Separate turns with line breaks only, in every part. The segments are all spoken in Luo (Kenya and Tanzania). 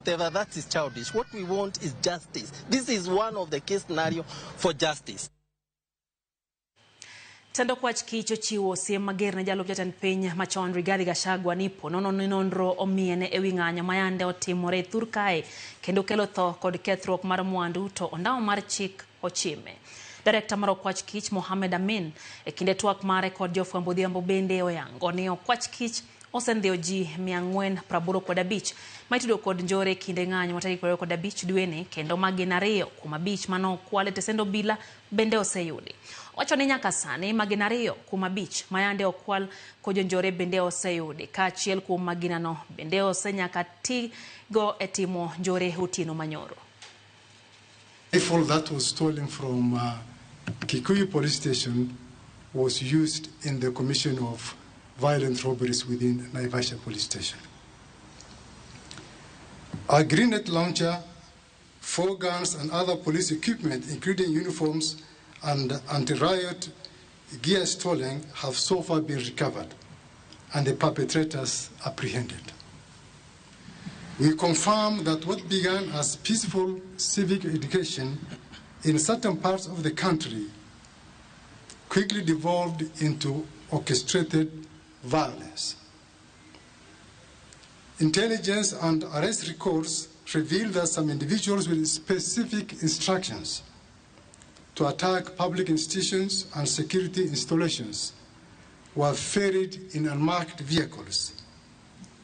Whatever, that is childish. What we want is justice. This is one of the case scenario for justice.
Tend Okwach Kich ochiwo siem mager ne jalup jatend piny machon Rigathi Gachagua ni po nono ni nonro omiene ewi ng'anyo mayande otimore e thur kae kendo kelo tho kod kethruok mar mwandu to ondamo mar chik ochime. Direkta mar Okwach Kich Mohamed Amin e kinde twak mare kod jofwambo odhiambo bende oyango ni Okwach Kich osendhiyo ji 485 ma itudo kod njore e kinde ng'anyo ma tarik 25 dweni kendo ma gin 2 kuom 5 mane okwal e tesend obila bende oseyudi. Owacho ni nyaka sani magina 2 kuom 5 mayande okwal kod jonjore bende oseyudi kaachiel kuom maginano bende osenyaka ti go e timo njore otieno manyoro.
Rifle that was stolen from Kikuyu police station was used in the commission of violent robberies within Naivasha police station. A grenade launcher, 4 guns and other police equipment, including uniforms and anti-riot gear stolen, have so far been recovered and the perpetrators apprehended. We confirm that what began as peaceful civic education in certain parts of the country quickly devolved into orchestrated violence. Intelligence and arrest records reveal that some individuals with specific instructions to attack public institutions and security installations were ferried in unmarked vehicles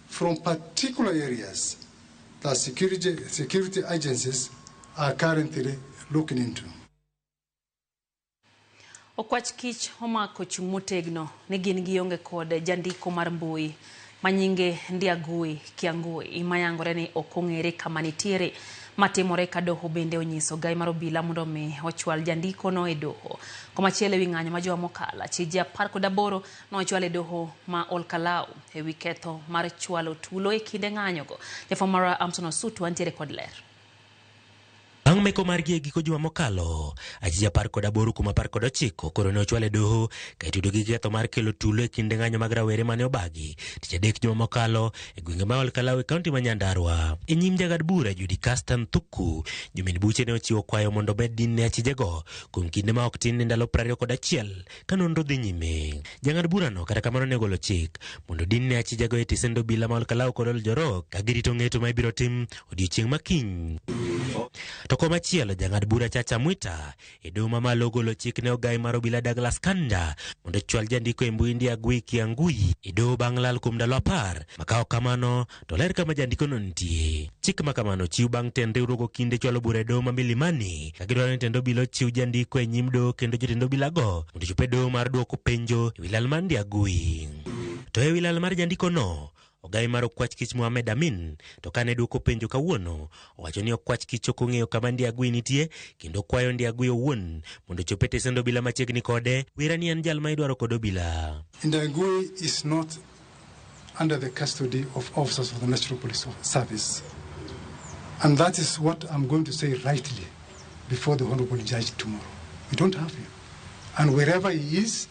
from particular areas that security agencies are currently looking into.
Okwach Kich omako chung' motegno ni gin gionge kod jandiko mar mbui manyinge Ndiangui Kiangui mayangore ni ok ong'ere kama nitiere matimore ka doho bende onyiso gai mar obila mondo mi ochwal jandiko no e doho. Komachielo ewi ng'anyo ma juma mokalo, achije 18 nochwal e doho ma Olkalau ewi ketho mar chwalo tulo e kinde ng'anyogo. Jafwambo marwa Amson Osutu antiere kod ler.
Bang' meko margi e giko juma mokalo, achije 18 kuom 19 koro ne ochwal e doho ka itudo gi ketho mar kelo tulo e kinde ng'anyo mag rawere mane obagi tich adek juma mokalo e gwenge ma Olkalau e kaunti ma Nyandarua. E nyim jang'ad bura Judy Castan Thuku, jomin buche ne ochiwo kwayo mondo omed din ne achijego kuom kinde ma ok tin ne ndalo 21 ka nonro dhi nyime. Jang'ad burano kata kamano ne ogolo chik mondo din ne achijego e tesend obila ma Olkalau kod Oljorok ka girito ng'eto ma ibiro tim odiechieng' ma kiny. To komachielo jang'ad bura Chacha Mwita e doho mamalo ogolo chik ne ogai mar obila Douglas Kanda mondo ochwal jandiko e mbui Ndiangui Kiangui e doho bang' lal kuom ndalo 10 ma ka ok kamano to ler kama jandikono nitie. Chik ma kamano chiw bang' tend riwruog okinde chwalo bura e doho ma Milimani ka gidwaro ni tend obila ochiw jandiko e nyim doho kendo jotend obilago mondo ochop e doho mar duoko penjo e wi lal mar Ndiangui. To e wi lal mar jandikono, ogai mar Okwach Kich Mohamed Amin to kane duoko penjo kawuono owacho ni Okwach Kich ok ong'eyo kama Ndiangui nitie kendo kwayo Ndiangui owuon mondo ochop e tesend obila machiegni kode wira ni en jal ma idwaro kod obila.
Ndiangui is not under the custody of officers of the National Police Service, and that is what I'm going to say rightly before the Honorable Judge tomorrow. We don't have him, and wherever he is,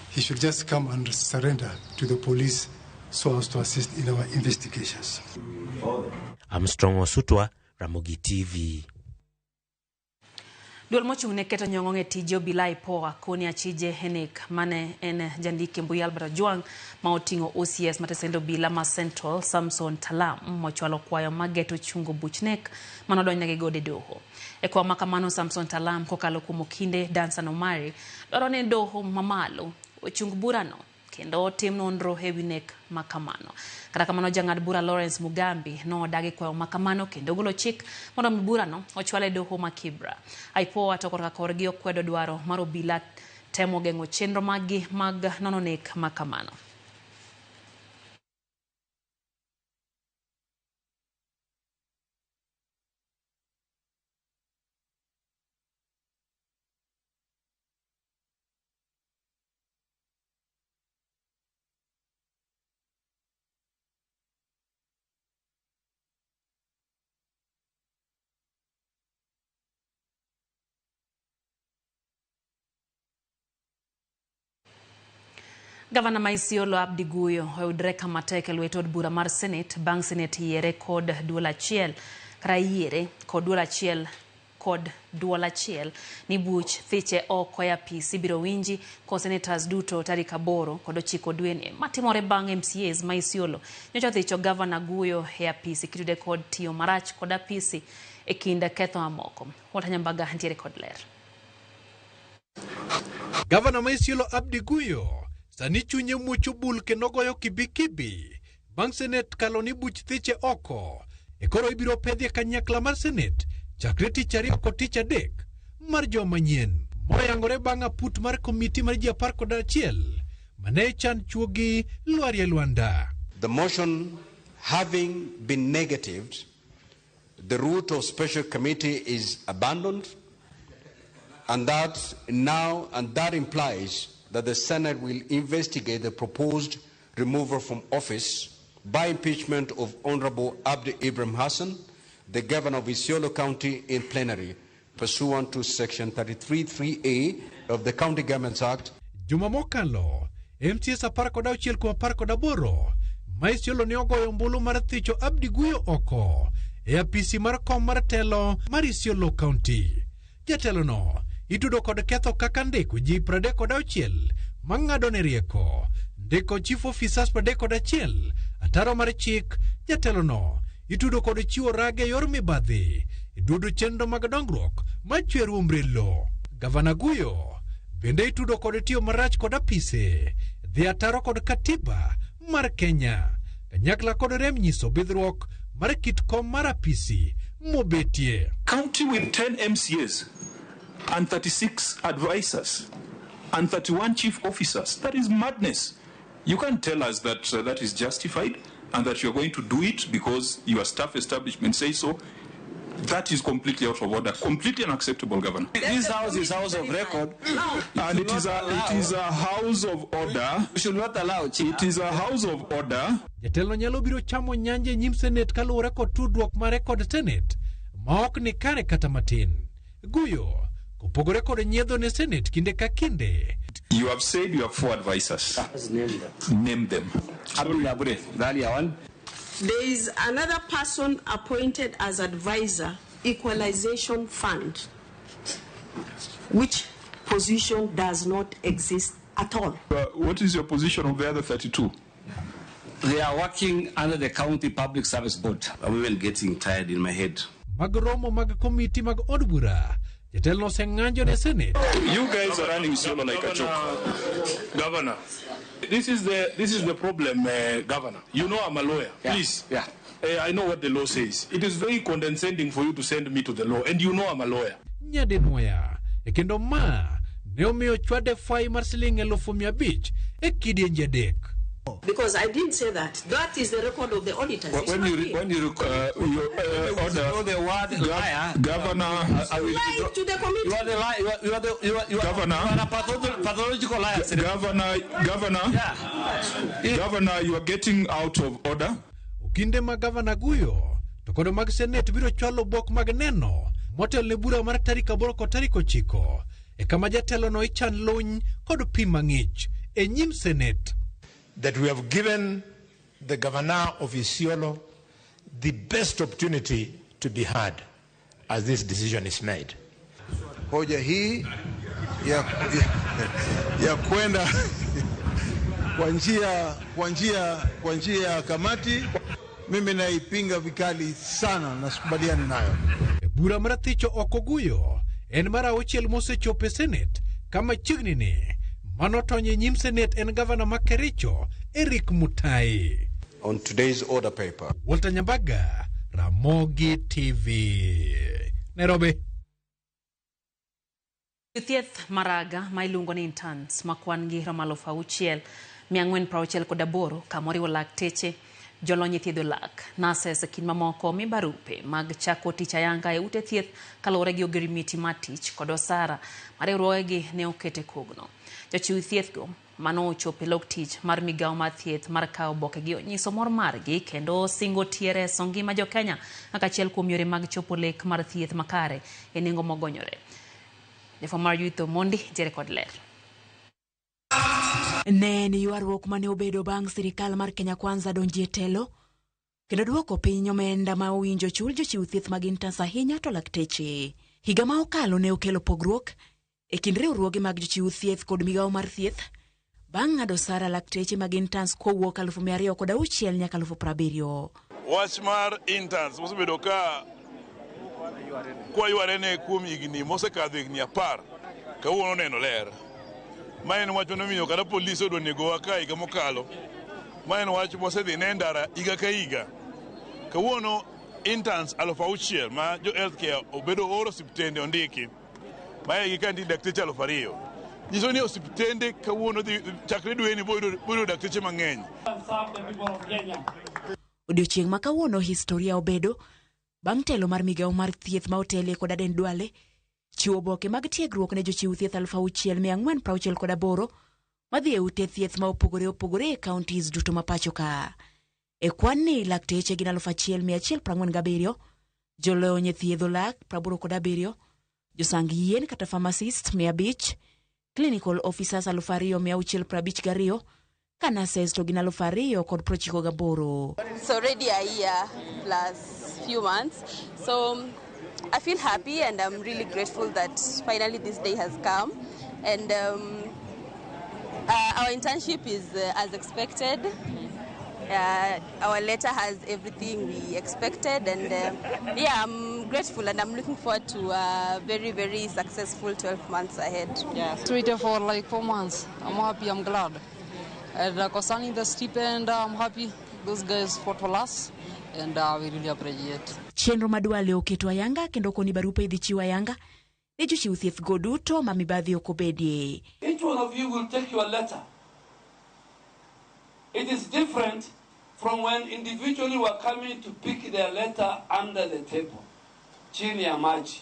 he should just come and surrender to the police so as to assist in our investigations.
Armstrong Osutwa, Ramogi TV.
Duol mochung' ne keto nyong'ong' e tije obila IPOA koni achije Henik mane en jandik e mbui Albert Ojwang ma oting'o OCS ma tesend obila ma Central Samson Talam mochwalo kwayo mageto chungo buch nek manodonjnegi godo e doho. E kwayo ma kamano Samson Talam kokalo kuom okinde Dansan Omari dwaro ni doho mamalo ochung burano kendo otim nonro ewi nek ma kamano. Kata kamano jang'ad bura Lawrence Mugambi nodagi kwayo ma kamano kendo ogolo chik mondo mi burano ochwal e doho ma Kibra. IPOA to korka korgi okwedo dwaro mar obila temo geng'o chenro maggi mag nono nek ma kamano. Gavana ma Isiolo Abdi Guyo oyudre kama tek e lwet od bura mar Senate bang' Senate yiere kod duol achiel kata yiere kod duol achiel kod duol achiel ni buch thiche oko e apis ibiro winji ko senators duto tarik 8 kod 9 dweni matimore bang' MCAs ma Isiolo nyocha othicho Gavana Guyo e apisi kitude kod tiyo marach kod apisi e kind ketho mamoko. Walter Nyambaga ntiere kod ler.
Gavana ma Isiolo Abdi Guyo sani chunye muocho bul kendo goyo kibikibi bang' Senate kalo ni buch thiche oko e koro ibiro pedhi kanyakla mar Senate chakre tich ariyo kod tich adek mar joma nyien moyangore bang' aput mar komiti mar ji 11 mane chan chuogi lwarie lwanda.
The motion having been negatived, the route of special committee is abandoned, and that now and that implies that the Senate will investigate the proposed removal from office by impeachment of Honorable Abdi Ibrahim Hassan, the governor of Isiolo County, in plenary, pursuant to Section 33(3)A of the County Governments Act.
Juma mokalo, MCAs 16 kuom 18 ma Isiolo ne ogoyo ombulu mar thicho Abdi Guyo oko e apisi mar kom mar telo mar Isiolo County. Jatelono itudo kod ketho kaka ndiko ji 36 mang'ado ne rieko, ndiko chief officers 31 ataro mar chik. Jatelono itudo kod chiwo rage yor mibadhi duodo chenro mag dongruok machwero umbrello. Gavana Guyo bende itudo kod tiyo marach kod apise, dhi ataro kod katiba mar Kenya, kanyakla kod rem nyiso bidhruok mar kit kom mar apisi mobetie.
County with 10 MCAs and 36 advisors and 31 chief officers. That is madness. You can't tell us that that is justified and that you're going to do it because your staff establishment says so. That is completely out of order, completely unacceptable, Governor.
This house is house of record.
And it is a house of order.
We should not allow.
It is a house of order.
Jatelo nyalo biro chamo nyanje nyim Senate kaluwore kod tudruok mare kod Senate ma ok ni kare kata matin. Guyo kopogore kod nyiedho ne Senate kinde ka kinde.
You have said you have 4 advisors.
Name them.
Name them.
There is another person appointed as advisor, Equalization Fund, which position does not exist at all.
What is your position of the other 32?
They are working under the County Public Service Board.
I'm even getting tired in my head.
Mag romo mag komiti mag od bura, jatelo oseng'anjo ne Senate.
You guys are running Isiolo like a joke. Governor, this is the problem, Governor. You know I'm a lawyer.
Yeah.
Please.
Yeah.
I know what the law says. It is very condescending for you to send me to the law, and you know I'm a lawyer.
Nyadinwoya e kendo ma ne omiyo chwade fai mar siling 500,000 e kidienje 3.
Because I didn't say that. That is the record of the auditors.
When you order the word liar,
Governor,
I will
lie to the committee.
You are the liar. You are
Governor.
You are a pathological liar.
Governor.
Yeah.
Governor, you are getting out of order.
Okinde mag Gavana Guyo to kod mag Senate biro chwalo bok mag neno motel ne bura mar tarik 8 kod tarik 9 e kama jatelo no ichan luny kod pi mang'ich e nyim Senate.
That we have given the governor of Isiolo the best opportunity to be heard as this decision is made.
Hoja hii ya kwenda kwa njia ya kamati mimi naipinga vikali sana na sikubaliani nayo.
Bura mar thicho oko Guyo en mar 6 mosechopo e Senate kama chiegni ni mano tony e nyim Senate en gavana ma Kericho Eric Mutai.
On today's order paper.
Walter Nyambaga, Ramogi TV, Nairobi.
Thieth maraga ma iluongo ni interns ma kwan gi romo 6,468 kama oriwo lakteche, jolony e thiedho lak, nurses e kind mamoko mi barupe mag chako tich ayanga e ute thieth kaluwore gi ogirimiti mar tich kod osara ma riwruogegi ne okete kogno. Jochiw thieth go mano ochopo e lok tich mar migawo mar thieth mar kawo oboke gi onyiso mor margi kendo singo tie reso ngima jo Kenya kaka achiel kuom yore mag chopo lek mar thieth makare e nengo mogonyore. Jafwambo mar Youth Omondi ntiere kod ler.
Ne en ywaruok mane obedo bang' sirikal mar Kenya Kwanza donjie telo kendo duoko piny omenda ma owinjo chul jochiw thieth mag interns ahinya to lakteche. Higa ma okalo ne okelo pogruok e kind riwruoge mag jochiw thieth kod migawo mar thieth bang' ng'ado sara lakteche mag interns kowuok 206,000 nyaka 70,000.
Wach mar interns mosebedo ka kwayware kuom higni mosekadho higni 10 kawuono neno ler. Ma en wach manomiyo kata polise odwa negowa ka higa mokalo. Ma en wach mosedhi ne ndara higa ka higa. Kawuono interns 6,000 ma jo healthcare obedo oro osiptende ondiki. Mae gi ka nitie dakteche 2,000. Nyiso ni osiptende kawuono dhi chakre dweni boyudo dakteche mang'eny.
Odiochieng' ma kawuono historia obedo bang' telo mar migawo mar thieth ma otelie kod Aden Duale chiwo oboke mag tiegruok ne jochiw thieth 6,468 madhi e ute thieth ma opogore opogore e counties duto ma pacho ka. E kwan ni lakteche gin 1,147, jolony e thiedho lak 87, josang yien kata pharmacist 500, clinical officers 2,652, ka nurses to gin 2,098.
It's already a year plus few months, so I feel happy and I'm really grateful that finally this day has come. And our internship is as expected. Our letter has everything we expected, and yeah, I'm grateful and I'm looking forward to a very, very successful 12 months ahead.
Yeah, waited for like 4 months. I'm happy, I'm glad. And concerning the stipend, I'm happy. Those guys fought for us, and we really appreciate.
Chenro ma Duale oketo ayanga kendo koni barupe idhi chiw ayanga ne jochiw thieth go duto ma mibadhi ok obedie.
Each one of you will take your letter. It is different from when individually were coming to pick their letter under the table. Chini ya maji.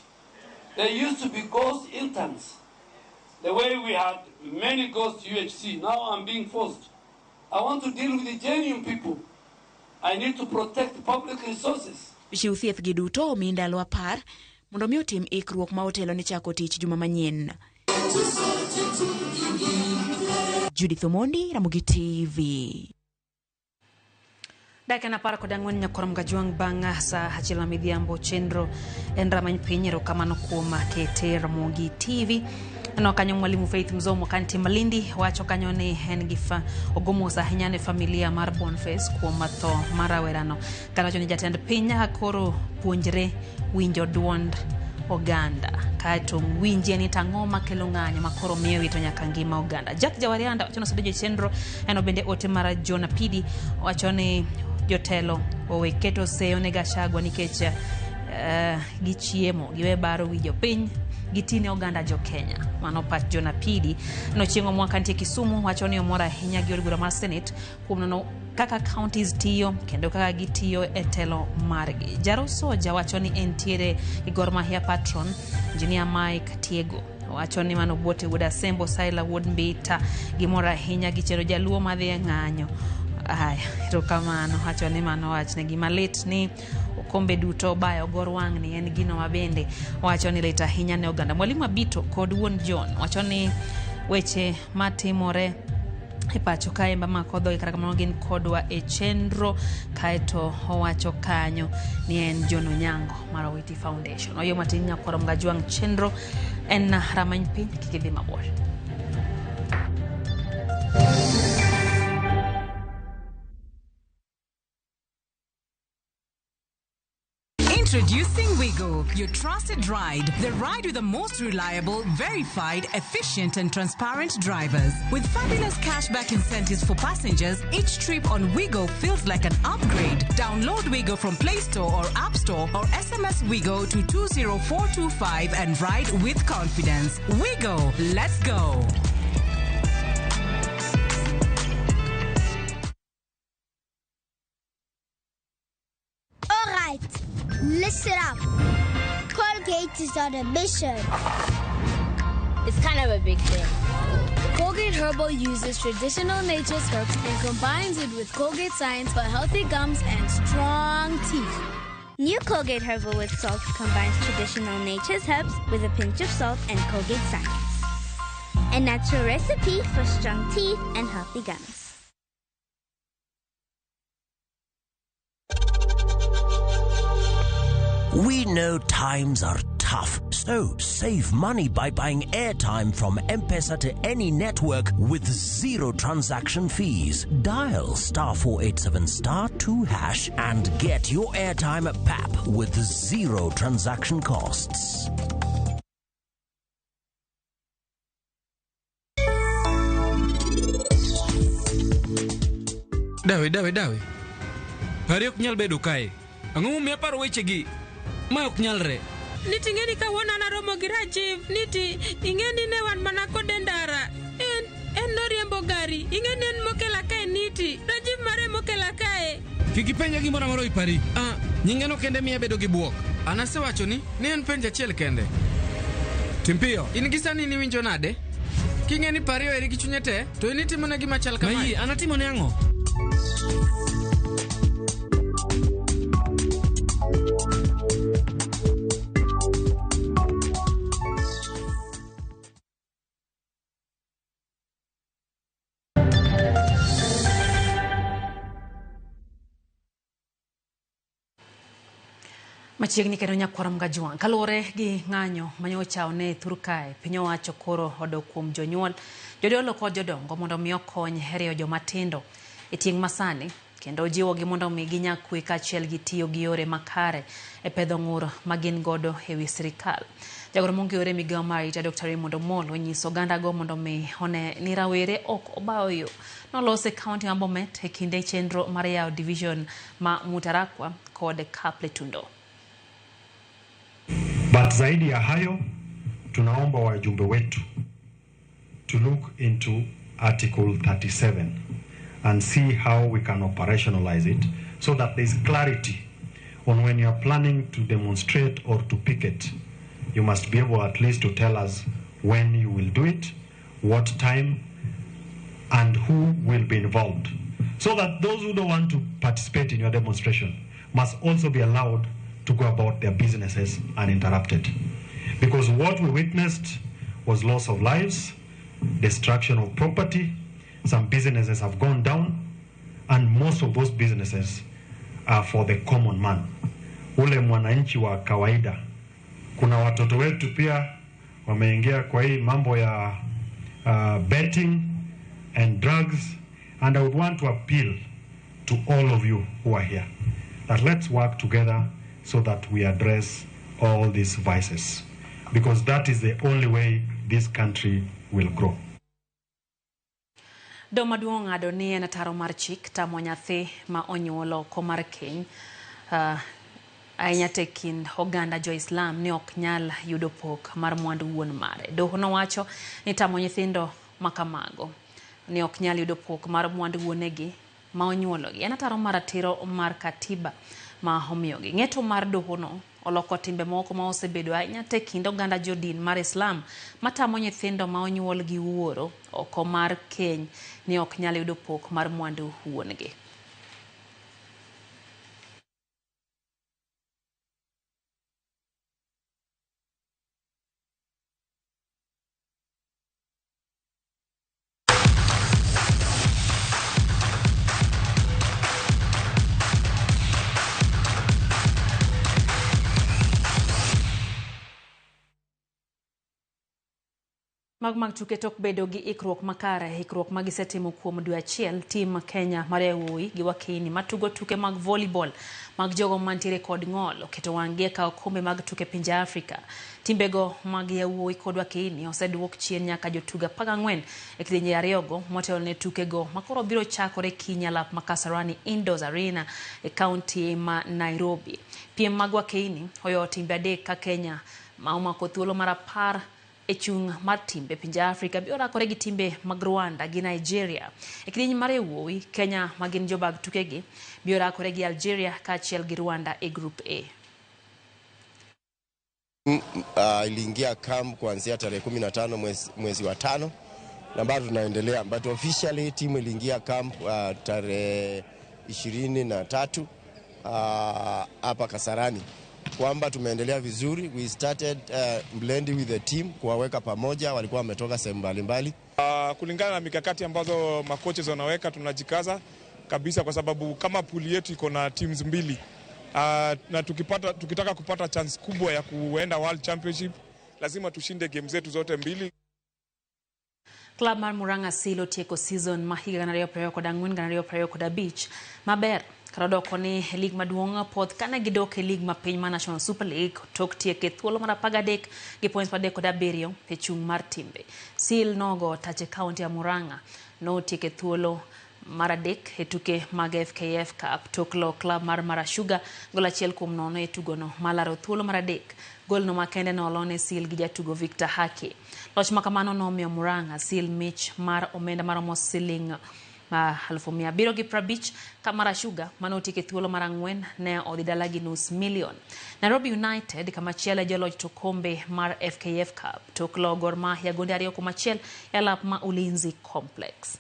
There used to be ghost interns. The way we had many ghost UHC, now I'm being forced. I want to deal with the genuine people. I need to protect public resources.
Jochiw thieth gi duto omi ndalo 10 mondo mi otim ikruok ma otelo ne chako tich juma manyien. Judith Omondi, Ramogi TV.
Dakika 14 nyakorom Gajwang' bang' saa 1 midhiambo chenro en rameny piny. Erokamano kuom kete Ramogi TV. Aneno kanyo Mwalimu Faith Mzomo kantie Malindi wacho kanyo ni en gi ogomosa ahinya ne familia mar Boniface kuom tho mar rawerano. Kata wacho ni jatend piny koro puonjre winjo duond oganda kaeto winjie ni tang'o makelo ng'anyo makoro miyo wito nyaka ngima oganda. Jack Jawarianda wacho ni osedonjo e chenro en bende ote mar John Apidi wacho ni jotelo owe keto seyo ne Gachagua nikech gichiemo giwe baro wi jopiny gitine oganda jo Kenya. Mano pach John Apidi. Nochieng'o mwaka nitie Kisumu wacho ni omor ahinya gi od bura mar Senate kuom nono kaka counties tiyo kendo kaka gitiyo e telo margi. Jaro Soja wacho ni entiere gi Gor Mahia patron Engineer Mike Tiego wacho ni mano Bote wuod Asembo Saila wuod Mbita gimor ahinya gi chenro jaluo madhi e ng'anyo. Aya, erokamano. Wacho ni mano wachne gima lit ni okombe duto bayo gor wang'ni en gino mabende wacho ni lit ahinya ne oganda. Mwalimu Abito kod wuon John wacho ni weche matimore e pacho kae mamako dhogi kata kamano gin kodwa e chenro. Kaeto owacho kanyo ni en John Onyango mar Owiti Foundation. Oyo matin nyakwaro Mgajwang' chenro en rameny piny kik idhi mabor.
Introducing Wiggle, your trusted ride. The ride with the most reliable, verified, efficient, and transparent drivers. With fabulous cashback incentives for passengers, each trip on Wiggle feels like an upgrade. Download Wiggle from Play Store or App Store or SMS Wiggle to 20425 and ride with confidence. Wiggle, let's go.
All right. Listen up. Colgate is on a mission.
It's kind of a big thing.
Colgate Herbal uses traditional nature's herbs and combines it with Colgate science for healthy gums and strong teeth.
New Colgate Herbal with Salt combines traditional nature's herbs with a pinch of salt and Colgate science. A natural recipe for strong teeth and healthy gums.
We know times are tough, so save money by buying airtime from M-Pesa to any network with zero transaction fees. Dial *487*2# and get your airtime at PAP with zero transaction costs.
Dawe, dawe, dawe. Pari ok nyal bedo kae. Ang'o momiyo aparo wechegi? Ma ok nyalre.
Niti ing'e ni kawuono an aromo gi Rajiv. Niti ing'e ni ne wan mana kode ndara. En noriembo gari. Ing'e ni en mokela kae niti. Rajiv mare mokela kae.
Kik ipenja gimoro amora ipari. Nyingeno kende miya bedo gi buok. An asewacho ni en penjo achiel kende. Tim piyo. In gi sani niwinjo nade? King'e ni pari oheri gi chunye te, to in itimone gima chal kamae. Mayie, an atimone ang'o?
Machiegni kendo nyakwar Mgajwang' kaluwore gi ng'anyo manyocha one thur kae, piny owacho koro odok kuom jonyuol, jodolo kod jodongo mondo mi okony riyo joma tindo e tieng' masani kendo jiwogi mondo mi ginya kwe kaachiel gi tiyo gi yore makare e pedho ng'ur ma gin godo ewi sirikal. Jagoro mong'ere migawo mar arita Dr. Raymond Omolo onyiso ogandago mondo mi one ni rawere ok obayo yo. Nolose kaunti ma Bomet e kinde chenro mar yawo division ma Mutarakwa kod Kapletundo.
But zaidi ya hayo, tunaomba wajumbe wetu to look into Article 37 and see how we can operationalize it so that there is clarity on when you are planning to demonstrate or to picket. You must be able at least to tell us when you will do it, what time, and who will be involved, so that those who don't want to participate in your demonstration must also be allowed to go about their businesses uninterrupted. Because what we witnessed was loss of lives, destruction of property, some businesses have gone down, and most of those businesses are for the common man. Ule mwananchi wa kawaida. Kuna watoto wetu pia wameingia kwa hii mambo ya betting and drugs, and I would want to appeal to all of you who are here that let's work together so that we address all these vices, because that is the only way this country will grow.
Doho maduong' ong'ado ni en ataro mar chik tamo nyathi ma onyuol oko mar keny ahinya te kind oganda jo-Islam ni ok nyal yudo pok mar mwandu wuon mare. Doho nowacho ni tamo nyithindo makamago ni ok nyal yudo pok mar mwandu wuonegi ma onyuologi en ataro mar ratiro mar katiba ma omiyogi. Ng'eto mar dohono oloko timbe moko ma osebedo ahinya te kind oganda jodin mar Islam matamo nyithindo ma onyuol gi wuoro oko mar keny ni ok nyal yudo pok mar mwandu wuon-gi. Mag tuke tok bedo gi ikruok makare, ikruok magisetimo kuom dwe achiel, tim Kenya mar yawuowi gi wakini matugo tuke mag volleyball mag jogo mantiere kod ng'ol oketo wang'gi e kawo kombe mag tuke pinje Afrika. Timbego mag yawuowi kod wakini oseduok chien nyaka jotugo 14 e kidienje ariyogo motelo ne tukego makoro biro chakore kiny alap ma Kasarani Indoors Arena e kaunti ma Nairobi. Piem mag wakini oyo timbe 3 ka Kenya ma omako thuolo mar 10 e chung' mar timbe pinje Afrika biro rakore gi timbe mag Rwanda gi Nigeria. E kidieny mar yawuowi, Kenya ma gin jobag tukegi biro rakore gi Algeria kaachiel gi Rwanda e Group A.
Iliingia camp kuanzia tarehe 15 mwezi wa 5 na bado tunaendelea, but officially timu iliingia camp tarehe 23 hapa Kasarani. kwamba tumeendelea vizuri. We started blending with the team, kuwaweka pamoja, walikuwa wametoka sehemu mbalimbali.
Kulingana na mikakati ambazo makoches wanaweka, tunajikaza kabisa kwa sababu kama pool yetu iko na teams mbili, na tukitaka kupata chance kubwa ya kuenda World Championship lazima tushinde game zetu zote mbili.
Club mar Murang'a Seal otieko season ma higa 2024-2025 maber kar ni lig maduong' poth kane gidok e lig mapiny mar National Super League tok tieke thuolo mar 13 gi points 37 e chung' mar timbe. Seal nogo tache kaunti ya Murang'a notieke thuolo mar 3 e tuke mag FKF Cup tok lo club mar Mara Sugar gol 1-0 e tugono malaro thuolo mar 3. Gol no makende nolone Seal gi jatugo Victor Hake. Loch makamano nomiyo Murang'a Seal mich mar omenda maromo siling 750,000 ka Mara Sugar manotieke thuolo mar 4 ne odhi dala gi 500,000. Nairobi United kamachielo joloch to kombe mar FKF Cup tok lo Gor Mahia gonde 2-1 e alap ma Ulinzi Complex.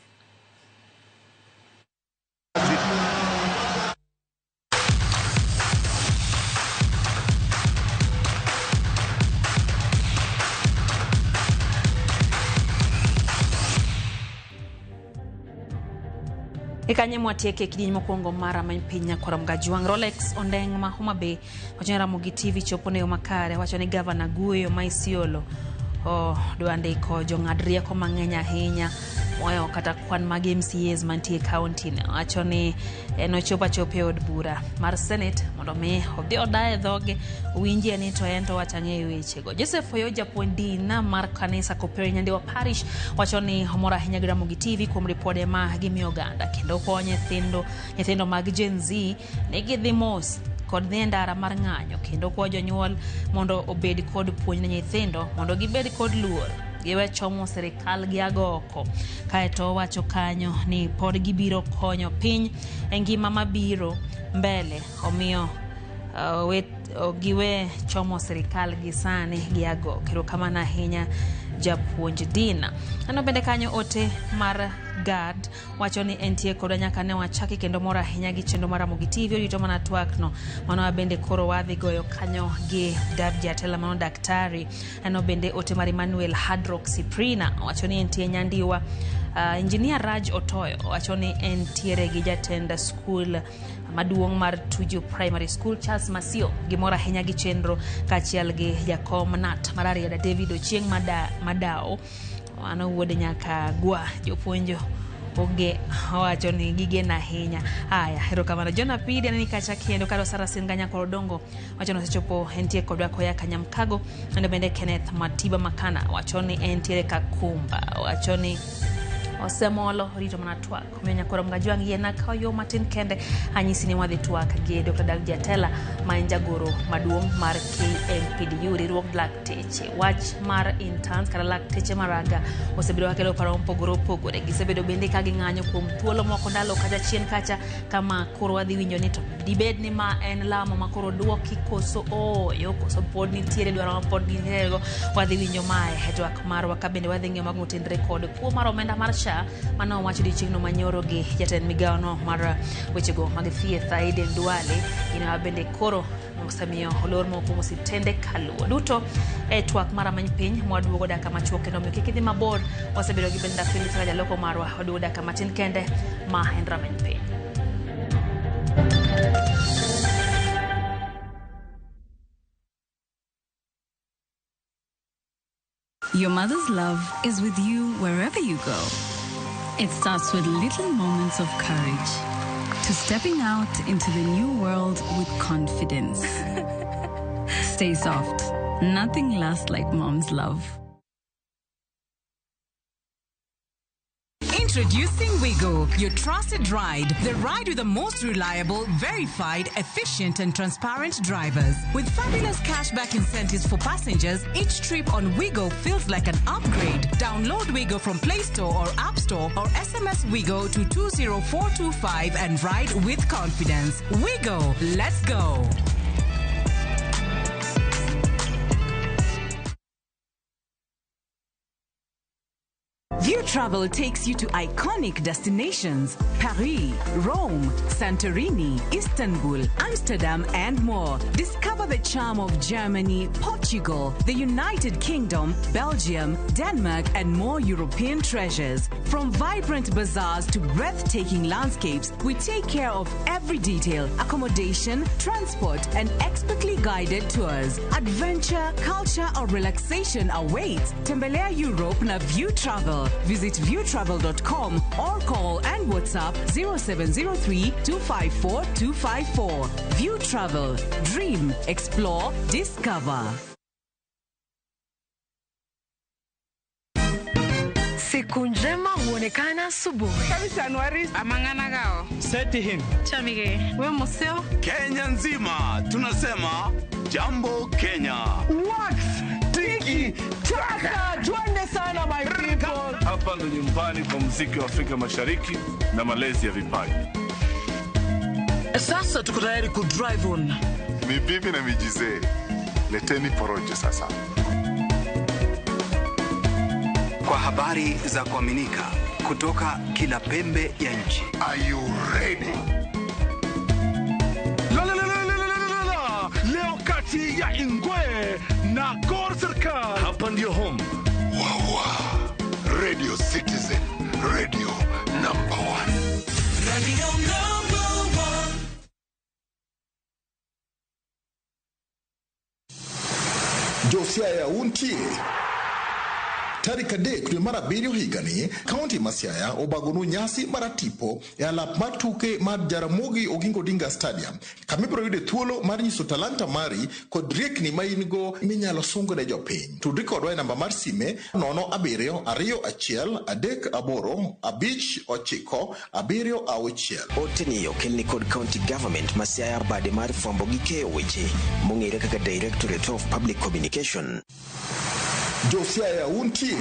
Ikanye mwatieke kidieny mokwongo mar Rameny Piny Nyakwar Mgajwang'. Rolex Ondeng' ma Homa Bay wacho ni Ramogi TV chopo ne yo makare. Wacho ni Gavana Guyo ma Isiolo dwa ndiko jong'ad rieko mang'eny ahinya moyo kata kwan mag MCAs mantie e kaunti no. Wacho ni enochop achopa e od bura mar Senate mondo mi odhi odaye dhoge owinjie ni to en to wacho ang'e wechego. Joseph Oyo japuonj din mar kanisa Kopere Nyandiwa Parish wacho ni omor ahinya gi Ramogi TV kuom ripode ma gimiyo oganda kendo konyo nyithindo mag Gen Z ni gidhi mos kod dhi e ndara mar ng'anyo kendo kwayo jonyuol mondo obed kod puonj ne nyithindo mondo gibed kod luor giwe chomo sirikal gi agoko. Kaeto owacho kanyo ni pod gibiro konyo piny e ngima mabiro mbele, omiyo giwe chomo sirikal gi sani gi agoko. Erokamano ahinya japuonj Dina. Ano bende kanyo ote mar Gad wacho ni entie kodwa nyaka ne wachaki kendo mor ahinya gi chenro mar Ramogi TV orito mana twak no. Mano bende koro wadhi goyo kanyo gi Dav Jatela mano daktari. Ano bende ote mar Emmanuel Hadrock Cyprina wacho ni entie Nyandiwa. Engineer Raj Otoyo wacho ni entiere gi jatend skul maduong' mar Tuju Primary School Charles Masio gimor ahinya gi chenro kaachiel gi jakom Nat mar Arieda David Ochieng' Madao mano wuod nyaka gwa jopuonjo oge owacho ni gigeno ahinya. Aya, erokamano John Apidi aneni kacha kendo karo Sarah Singa Nyakwar Odongo wacho ni osechopo entie kodwa koya Kanyamkago. Kendo bende Kenneth Matiba Makana wacho ni entiere Kakumba wacho ni osemolo rito mana twak. Omiyo Nyakwar Mgajwang' yiena kawo yo matin kende anyisi ni wadhi twak gi Dr. Dag Jatela ma en jagoro maduong' mar KMPDU riwruog lakteche. Wach mar interns kata lakteche maraga osebedo kakelo paro mopogore opogore. Gisebedo bende ka ging'anyo kuom thuolo moko ndalo kacha chien kacha kama koro wadhi winjo ni to dibed ni ma en lamo ma koro duoki koso ooyo koso pod nitiere dwaro ma pod gintiere. Wadhi winjo mae e twak marwa ka bende wadhi ng'iyo mago motenre kod kuo mar omenda mar SHA mano owacho odiochieng'no manyoro gi jatend migawono mar wechego mag thieth Aden Duale. Gino bende koro osemiyo olor moko kuom osiptende kaluwo duto e twak mar Rameny Piny mwaduogo dakika machuok kendo omiyo kik idhi mabor. Wasebedo gi Belinda Phillips kaka jaloko marwa, waduogo dakika matin kende. Ma en Rameny Piny.
Your mother's love is with you wherever you go. It starts with little moments of courage, to stepping out into the new world with confidence. Stay soft. Nothing lasts like mom's love.
Introducing Wigo, your trusted ride. The ride with the most reliable, verified, efficient and transparent drivers. With fabulous cashback incentives for passengers, each trip on Wigo feels like an upgrade. Download Wigo from Play Store or App Store or SMS Wigo to 20425 and ride with confidence. Wigo, let's go. View Travel takes you to iconic destinations Paris, Rome, Santorini, Istanbul, Amsterdam, and more. Discover the charm of Germany, Portugal, the United Kingdom, Belgium, Denmark, and more European treasures. From vibrant bazaars to breathtaking landscapes, we take care of every detail accommodation, transport, and expertly guided tours. Adventure, culture, or relaxation awaits. Tembelea Europe na View Travel. Visit viewtravel.com or call and WhatsApp 0703 254 254. View Travel. Dream, explore, discover.
Siku njema huonekana asubuhi.
Kenya nzima tunasema jambo Kenya.
Wax tiki taka, twende sana my people.
Hapa ndo nyumbani kwa muziki wa Afrika Mashariki na malezi ya vipaji.
Sasa tuko tayari ku drive on.
Ni bibi na mijizee, leteni porojo sasa.
Kwa habari za kuaminika kutoka kila pembe ya nchi.
Are you ready?
La, la, la, la, la, la, la, la. Leo kati ya Ingwe na Gor Serikal. Hapa ndio home.
Wawa. Radio Citizen, radio number one.
Radio number one.
Josiaya untie Tarik 3 dwe mar 7 higani, kaunti ma Siaya obagonu nyasi mar tipo e alap mar tuke mar Jaramogi Oginga Odinga Stadium, kama ibiro yude thuolo mar nyiso talanta mari kod riekni ma in go minyalo sung ne jopiny. Tudri kodwa e namba mar sime 07 21 38 59 76.
Oteni okelni kod county government ma Siaya bade mar fwambo gi keyo weche mong'ere kaka Directorate of Public Communication.
Josiaya untie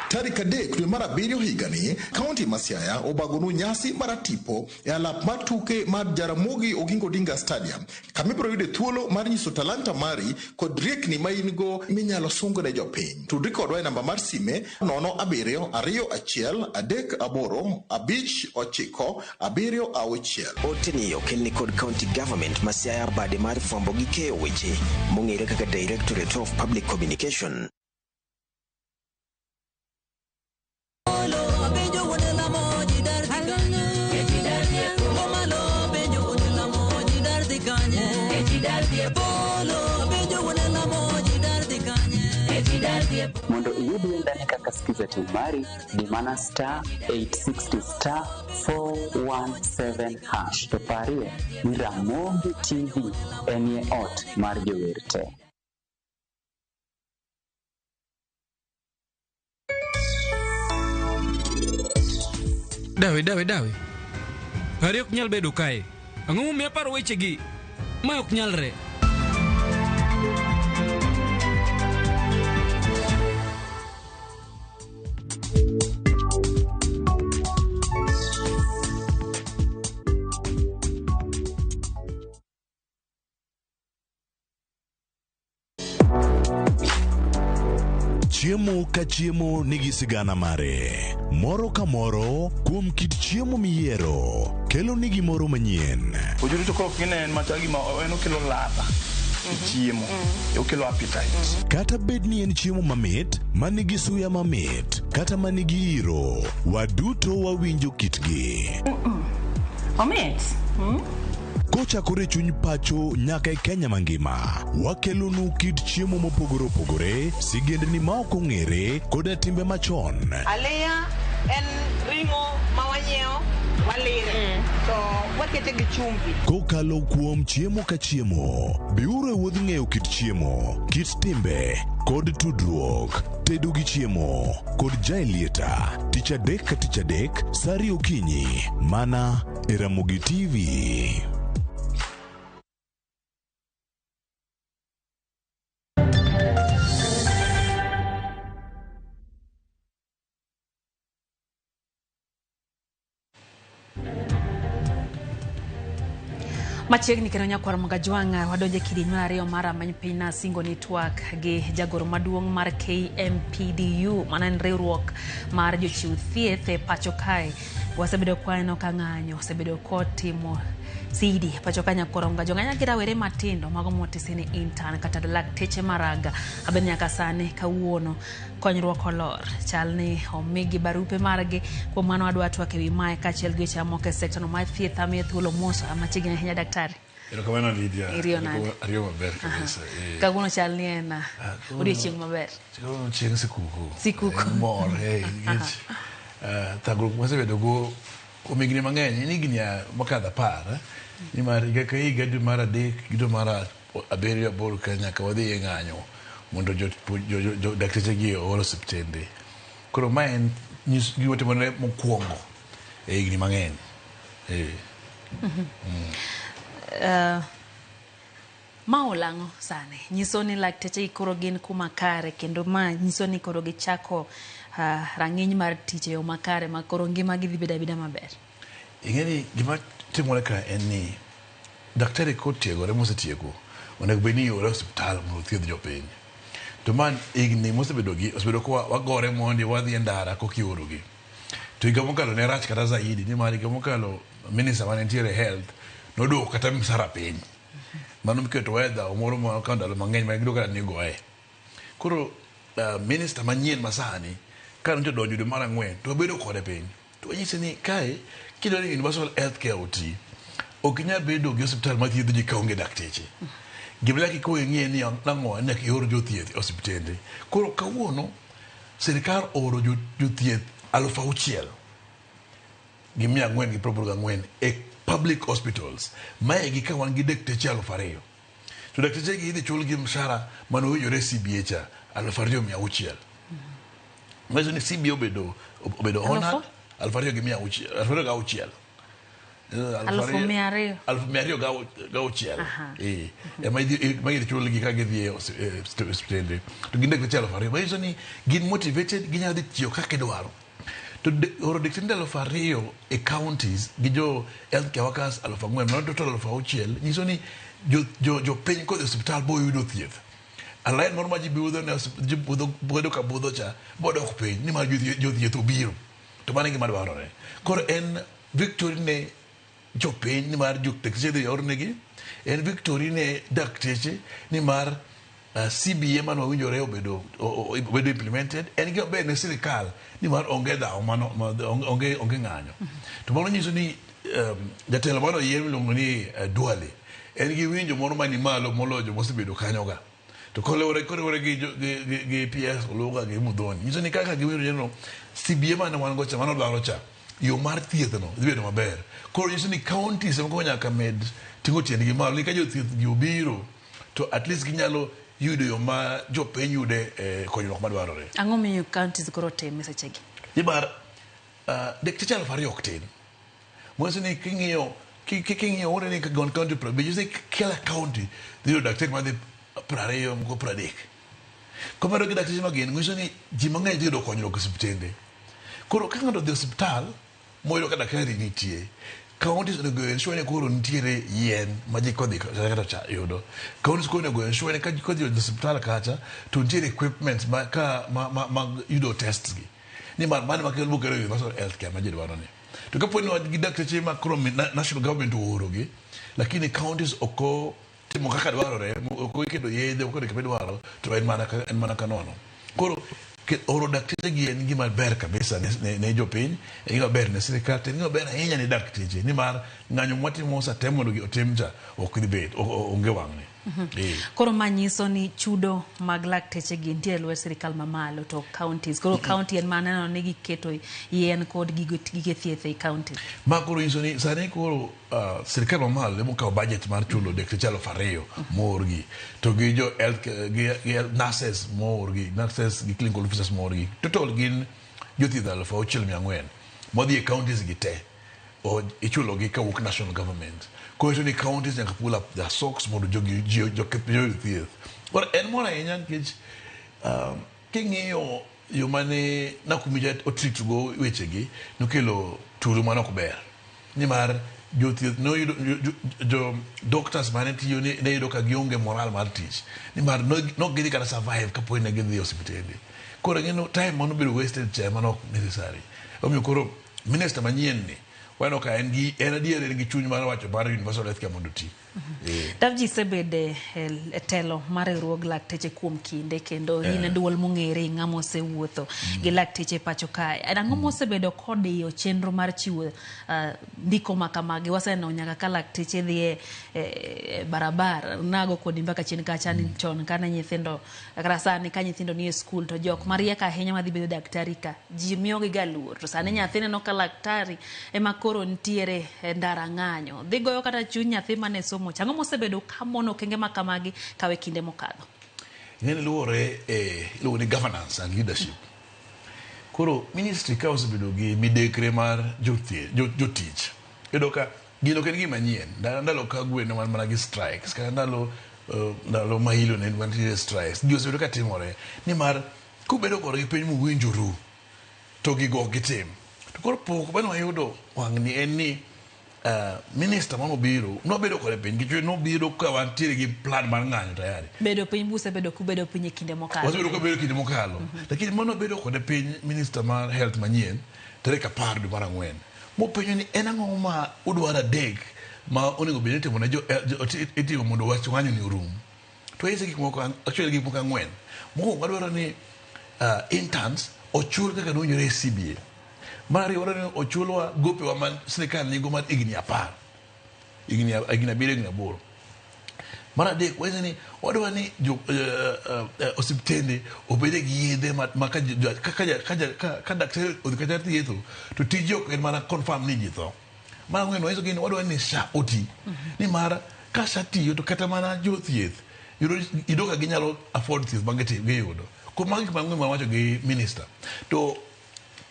Tarik 3 dwe mar 7 higani, kaunti ma Siaya obagonu nyasi mar tipo e alap mar tuke mar Jaramogi Oginga Odinga Stadium, kama ibiro yude thuolo mar nyiso talanta mari kod riekni ma in go minyalo sung ne jopiny. Tudri kodwa e namba mar sime 07 21 38 59 76.
Oteni okelni kod county government ma Siaya bade mar fwambo gi keyo weche mong'ere kaka Directorate of Public Communication.
Mondo iyud wendani kaka Skiza Tune mari, di mana star 860 star 417 hash. To parie ni Ramogi TV enie ot mar jower te.
Dawe, dawe, dawe. Pari ok nyal bedo kae. Ang'o momiyo aparo wechegi? Ma ok nyalre.
Chiemo ka chiemo nigi sigana mare. Moro ka moro kuom kit chiemo miyiero kelo ni gimoro manyien.
Ojuri to koro ok en machal gima en okelo ladha e chiemo, okelo appetite.
Kata bed ni en chiemo mamit, manigi suya mamit, kata manigi iro, waduto wawinjo kitgi.
Omit.
Kochakore chuny pacho nyaka e Kenya mangima, wakelonu kit chiemo mopogore opogore, sigendni ma ok ong'ere koda timbe machon.
Aliya en ring'o ma wanyiewo walire to wakete gi chumbi.
Kokalo kuom chiemo ka chiemo, biuru e wuodh ng'eyo kit chiemo, kit timbe kod tudruok. Tedo gi chiemo kod Jaelieta, tich adek ka tich adek, saa ariyo okinyi, mana e Ramogi TV.
Machiegni kendo nyakwar Mgajwang' wadonje kidieny mar ariyo mar rameny piny nasingo ni twak gi jagoro maduong' mar KMPDU mano en riwruok mar jochiw thieth e pacho kae. Wasebedo kwaneno ka ng'anyo osebedo kotimo sidi pacho ka nyakwar Mgajwang' ahinya gi rawere matindo mago motisi ni intern kata lakteche maraga abed nyaka sani kawuono konyruok olor chal ni omigi barupe margi. Kuom mano adwa twak ewi mae kaachiel gi weche mamoko e sekta no mar thieth. Amiyo thuolo mos machiegni ahinya daktari.
Erokamano Lydia.
Iriyo nade?
Ariyo maber kabisa.
Kawuono chal ni en odiochieng' maber.
Kawuono chieng' sikuku.
Sikuku.
En mor, nikech thagruok mwasebedo go kuom higni mang'eny, en higni mokadho 10, nimar higa ka higa dwe mar 3 gi dwe mar 7 8 ka nyaka wadhi e ng'anyo mondo jo dakteche gi oor osiptende. Koro ma en gima timore mokwongo e higni mang'eny.
Ma olang'o sani nyiso ni lakteche koro gin kuma kare kendo ma nyiso ni koro gichako rang'iny mar tich e yo makare ma koro ngima gi dhi bedo abeda maber.
Ing'e ni gima timore ka en ni daktari kotiegore mosetieko onego bed ni iore osiptal mondo othiedh jopiny. To ma higni mosebedo gi osebedo ka wagore mondi wadhi e ndara koka iorogi. To higa mokalo ne rach kata zaidi nimar higa mokalo minister mane nitiere health noduoko kata msara piny. Mano miketo e dhawo moro ma okawo ndalo mang'eny ma giyudo kata ni goye. Koro minister manyien masani ka nyocha odonjo dwe mar 4 to wabedo kode piny. To wanyise ni kae kidwa ni universal health care oti, ok inyal bedo gi osiptal mathiedho ji kaonge dakteche. Gima nyaka ikuong ing'e ni nang'o nyaka ior jothieth e osiptende. Koro kawuono sirikal ooro jothieth 6,484 e public hospitals. Maegi ka wan gi dakteche 2,000. To dakteche gi idhi chul gi mshahara mane owinjore CBA cha 2,600. Manyiso ni CBA obedo honored 2,600, 2,600.
2,200.
2,206. Ema idhi chulgi ka gidhi e osiptende. To gin dakteche 2,000. Manyiso ni gin motivated, ginyalo dhi tiyo kaka gidwaro. To oro dakteche 2,000 e counties gi jo healthcare workers 4,000, mano total 6,000, nyiso ni jopiny kodhi e osiptal boyudo thieth. A line moro ma ji budho ne ji budho bedo ka budho cha bodok piny nimar jothieth obiro. To mano e gima dwarore. Koro en victory ne jopiny nimar dakteche idhi ornegi, en victory ne dakteche nimar CBA mane wawinjore obedo implemented, en gima ber ne sirikal nimar onge dhawo mano onge ng'anyo. To mano nyiso ni jatelo mane oyier miluongo ni Duale en gi winjo moro mani malo moloyo jomosebedo kanyo ga. To koluwore gi PS Oluga gi Muthoni nyiso ni kaka giwinjo no CBA mane wan go cha mano dwaro cha yo mar thieth no dhi bedo maber. Koro nyiso ni counties moko nyaka med ting'o tiendgi malo ni ka jothieth gi obiro to at least ginyalo yudo yo ma jopiny yude konyruok madwarore.
Ang'o miyo counties koro time sechegi?
Nimar dakteche 2,000 ok tin. Manyiso ni king'iyo ore ni gon county 50, nyiso ni kila county dhi yudo daktari madhi 20 moko 30. Komedo gi dakteche magin, nyiso ni ji mang'eny dhi yudo konyruok e osiptende. Koro ka ng'ato odhi e osiptal moyudo ka daktari nitie, counties onego ensure ni koro nitiere yien ma ji kodhi kata cha yudo. Counties koro onego ensure ni ka ji kodhi e osiptal kacha to nitiere equipment ma yudo tests gi. Nimar mano ema kelo universal health care ma ji dwaro ni. To kapo ni wan gi dakteche ma koro national government oorogi, lakini counties ok otimo kaka dwarore, ok oketo yedhe, ok oketo gik midwaro, to en mana kanono. Koro oro dakteche gi en gima ber kabisa ne jopiny, en gima ber ne sirikal, to en gima ber ahinya ne dakteche, nimar ng'anyo mwatimo osetem mondo otim cha ok dhi bet, onge wang'ni.
Koro ma nyiso ni chudo mag lakteche gi nitie e lwet sirikal mamalo to counties. Koro county en mana neno ni giketo yien kod gige thieth ei county.
Ma koro nyiso ni sani koro sirikal mamalo ema okawo budget mar chulo dakteche 2,000 moorgi to gi jo health gi nurses moorgi, nurses gi clinical officers moorgi. Total gin jothieth 6,400 modhi e counties gi te. Ichulo gi kawuok national government. Koro nyiso ni counties nyaka pull up their socks mondo jogi joyud thieth. Koro en mor ahinya nikech king'iyo yo mane Nakhumicha otreat go wechegi nokelo tulu mane ok ber. Nimar Jothieth noyudo jo doctors mane tiyo ne yudo ka gionge moral mar tich nimar nok gidhi kata survive kapo ni ne gidhi e osiptende. Koro ing'e time mano bedo wasted cha ema nok necessary. Omiyo koro minister manyien ni waneno ka en gi en adier en gi chuny mar wacho mar universal health care mondo oti.
Davji isebede e telo mar riwruog lakteche kuom kinde kendo in e duol mong'ere ng'ama osewuotho gi lakteche pacho kae. En ang'o mosebedo kodiyo chenro mar chiwo ndiko ma kamagi? Waseneno nyaka ka lakteche dhi e barabara nago kodi mbaka chien kacha ni chon kane nyithindo kata sani ka nyithindo nie skul to jok mariek ahinya madhi bedo daktari ka ji miyogi ga luor to sani nyathi neno ka laktari ema koro nitiere e ndara ng'anyo dhi goyo kata chuny nyathi mane somo cha. Ang'o mosebedo ka mono okenge ma kamagi kawe kinde mokadho?
Ing'eni luwore e iluongo ni governance and leadership. Koro ministry ka osebedo gi midekre mar jotich, iyudo ka gino ok en gima nyien. Ndalo Kagwe ne wan mana gi strikes, kata ndalo Mahilo ne wantiere strikes. Gigi osebedo ka timore nimar kubedo kodgi piny muwinjoru to gigo ok gitim. To koro pok mane wayudo wang'ni en ni minister manobiro nobedo kode piny nikech nobiro ka wantiere gi plan mar ng'anyo tayari.
Bedo piny busebedo kubedo piny e kinde mokalo.
Wasebedo kabedo kinde mokalo. Lakini mano bedo kode piny minister mar health manyien tarik 10 dwe mar 4. Mopenjo ni en ang'o ma udwaro adek ma onego bed ni itimo ne itimo mondo wach ng'anyo ni orum. To wanyise gik moko actually gik moko 4. Mokwongo wadwaro ni interns ochul kaka nowinjore e CBA. Mar ariyo wadwaro ni ochulwa gopewa ma sirikal nigo mar higni 10. Higni 7, higni 8. Mar adek wanyise ni wadwaro ni osiptende obede gi yedhe ma ka daktari odhi kata thietho to tije ok en mana confirm ni ji tho. Mar ang'wen wanyiso gi ni wadwaro ni SHA oti. Nimar ka SHA tiyo to kata mana jothieth yudo ka ginyalo afford thieth ma giyudo. Kuom mago gik mang'eny ma wacho gi minister. To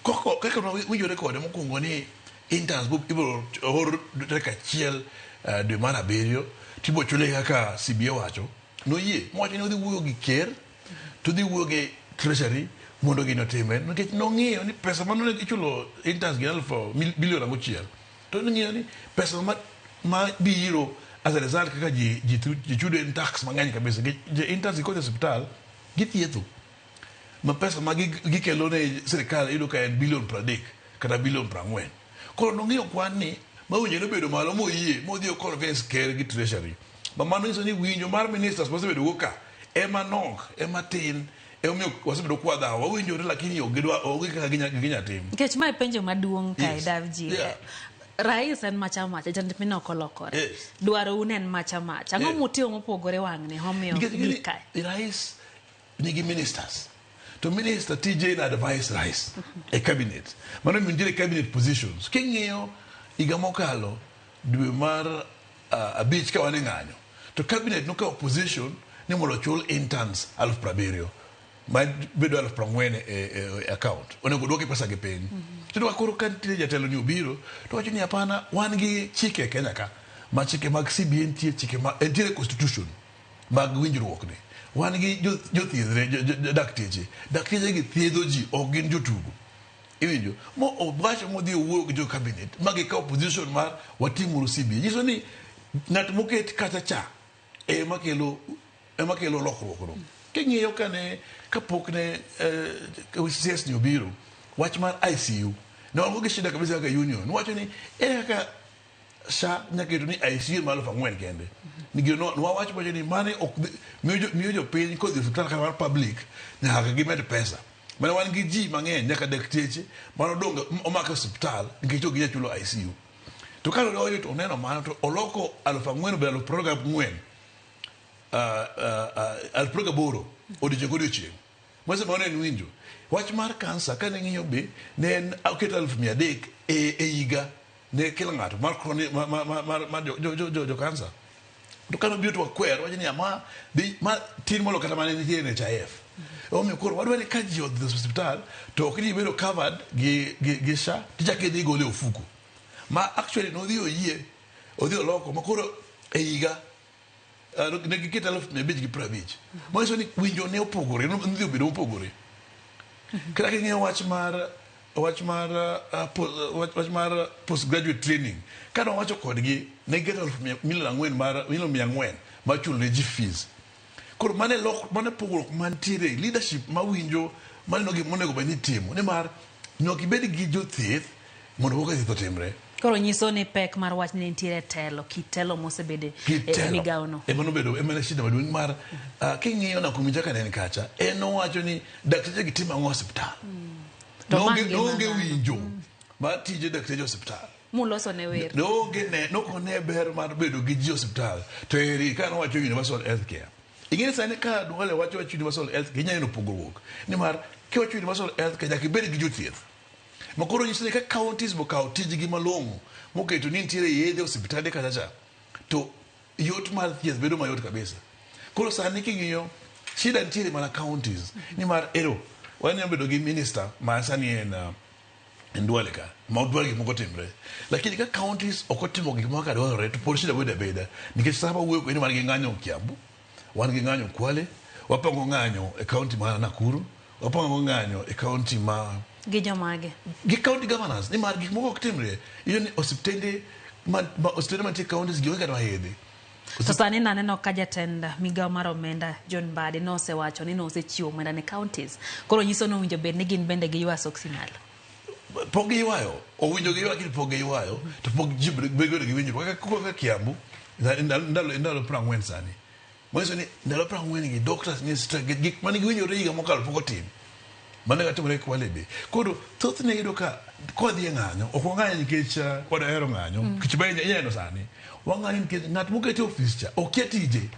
kaka winjore kode mokwongo ni interns ibiro or tarik 1 dwe mar 7 tibiro chule kaka CBA wacho. Noyie mowacho ni odhi wuoyo gi ker to odhi wuoyo gi treasury mondo gino otimre nikech nong'iyo ni pesa mane onego ichulo interns gin 6 bilion. To nong'iyo ni pesa ma biro as a result kaka ji chudo en tax mang'eny kabisa. Interns gi kodhi e osiptal githietho ma pesa ma gikelo ne sirikal iyudo ka en bilion 30 kata bilion 40. Koro nong'iyo kwan ni mawinjore bedo malo moyie modhi o convince ker gi treasury. Ma mano nyiso ni winjo mar ministers mosebedo go ka ema nok, ema tin, emomiyo wasebedo kwa dhawo. Wawinjore lakini ok gidwa, onge kaka ginya tim.
Nikech mae penjo maduong' kae Davji. Rais en macha macha, jatend piny ok olokore. Dwaro un en macha macha. Ang'o mutimo mopogore wang'ni omiyo gik kae?
Rais nigi ministers. To minister tije na advice rais e cabinet. Mano nitiere cabinet positions. King'iyo higa mokalo dwe mar 5 ka wan e ng'anyo to cabinet nokawo position ni mondo ochul interns 70,000 ma bedo 40,000 e account. Onego duoki pesa gi piny. To koro ka nitie jatelo ni obiro to wacho ni hapana, wan gi chike e Kenya ka ma chike mag CBA nitie, chike ma nitiere constitution mag winjruok ni. Wan gi jothieth, dakteche. Dakteche gi thiedho ji, ok gin jotugo. Iwinjo? Mo owacho modhi owuoyo gi jo cabinet ma gikawo position mar watimuru CBA. Nyiso ni ng'at moket kacha cha ema kelo lokruok no. King'iyo kane kapok ne CS ni obiro, wach mar ICU ne wan go gi shida kabisa kaka union. Wacho ni ere kaka SHA nyaketo ni ICU mar 4,000 kende. Nigeno wawacho ni mane ok miyo jopiny kodhi osiptal kata mar public nyaka gimed pesa. Mane wan gi ji mang'eny nyaka dakteche mane odong' omako osiptal nikech ok ginyal chulo ICU. To kane odonjo to oneno mano to oloko 4,000 obedo 24,000 28,000 odiochieng' kodiochieng'. Mose mano en winjo. Wach mar kansa kane ng'iyo be ne en oketo 300,000 e higa ne kila ng'ato mar chronic mar jo kansa. To kane obiro to wakwer wacho ni ma dhi ma tin molo kata mane nitie NHIF. Omiyo koro wadwa ni ka ji odhi e osiptal to ok ni bedo covered gi SHA tichako idhi igole e ofuko. Ma actually nodhi oyie odhi oloko ma koro e higa ne giketo 550,000. Manyiso ni winjo ne opogore, nodhi obedo mopogore. Kata king'iyo wach mar wach mar wach mar postgraduate training kane wawacho kodgi ne giketo 400,000 mar 400,000 mar chulo ne ji fees. Koro mane lok mane pogruok mantiere leadership mawinjo maneno gik monego bed ni itimo nimar nyaka ibed gi jothieth mondo koka thieth otimre.
Koro nyiso ni pek mar wach ni nitiere telo, kit telo mosebede e migawo no.
Ema nobedo ema ne shida maduong' mar king'iyo Nakumija ka ne en kacha en nowacho ni dakteche gi timo ang'o e osiptal. Noonge winjo mar tije dakteche e osiptal.
Muloso ne wer.
Noonge ne nokone ber mar bedo gi ji e osiptal. To eri ka nowacho universal health care. Ing'e ni sani ka Duale wacho wach universal health care inyalo neno pogruok. Nimar kiwacho universal health care nyaka ibed gi jothieth. Ma koro nyiso ni ka counties bokawo tijgi malong'o moketo ni nitiere yedhe e osiptande kacha cha to yot mar thieth bedo mayot kabisa. Koro sani king'iyo shida nitiere mana counties nimar ero wanyalo bedo gi minister ma sani en Duale ka ma odwaro gik moko timre lakini ka counties ok otimo gik moko kaka dwarore to pod shida bedo abeda nikech sama wuoyo kodi wan gi ng'anyo Kiambu, wan gi ng'anyo Kwale, wapango ng'anyo e county ma Nakuru, wapango ng'anyo e county ma
Gi jomage?
Gi county governors nimar gik moko ok timre. Iyudo ni osiptende ma osiptende mantie counties gi onge kata yedhe.
To sani naneno ka jatend migawo mar omenda John Mbadi nosewacho ni nosechiwo omenda ne counties. Koro nyiso ni owinjo bed ni gin bende giywa soksi malo.
Pok giywayo, owinjo giywa lakini pok giywayo to pok ji bedo gi winjruok. Kaka kaka Kiambu ndalo ndalo 40 sani. Manyiso ni ndalo 40 gi doctors ni strike gik mane giwinjore higa mokalo pok otim. Mano e timore Kwale be. Koro thothne iyudo ka kwadhi e ng'anyo, ok wang'anyo nikech wadahero ng'anyo, nikech be ineno sani. Wang'anyo nikech ng'at moket e ofis cha okia tije.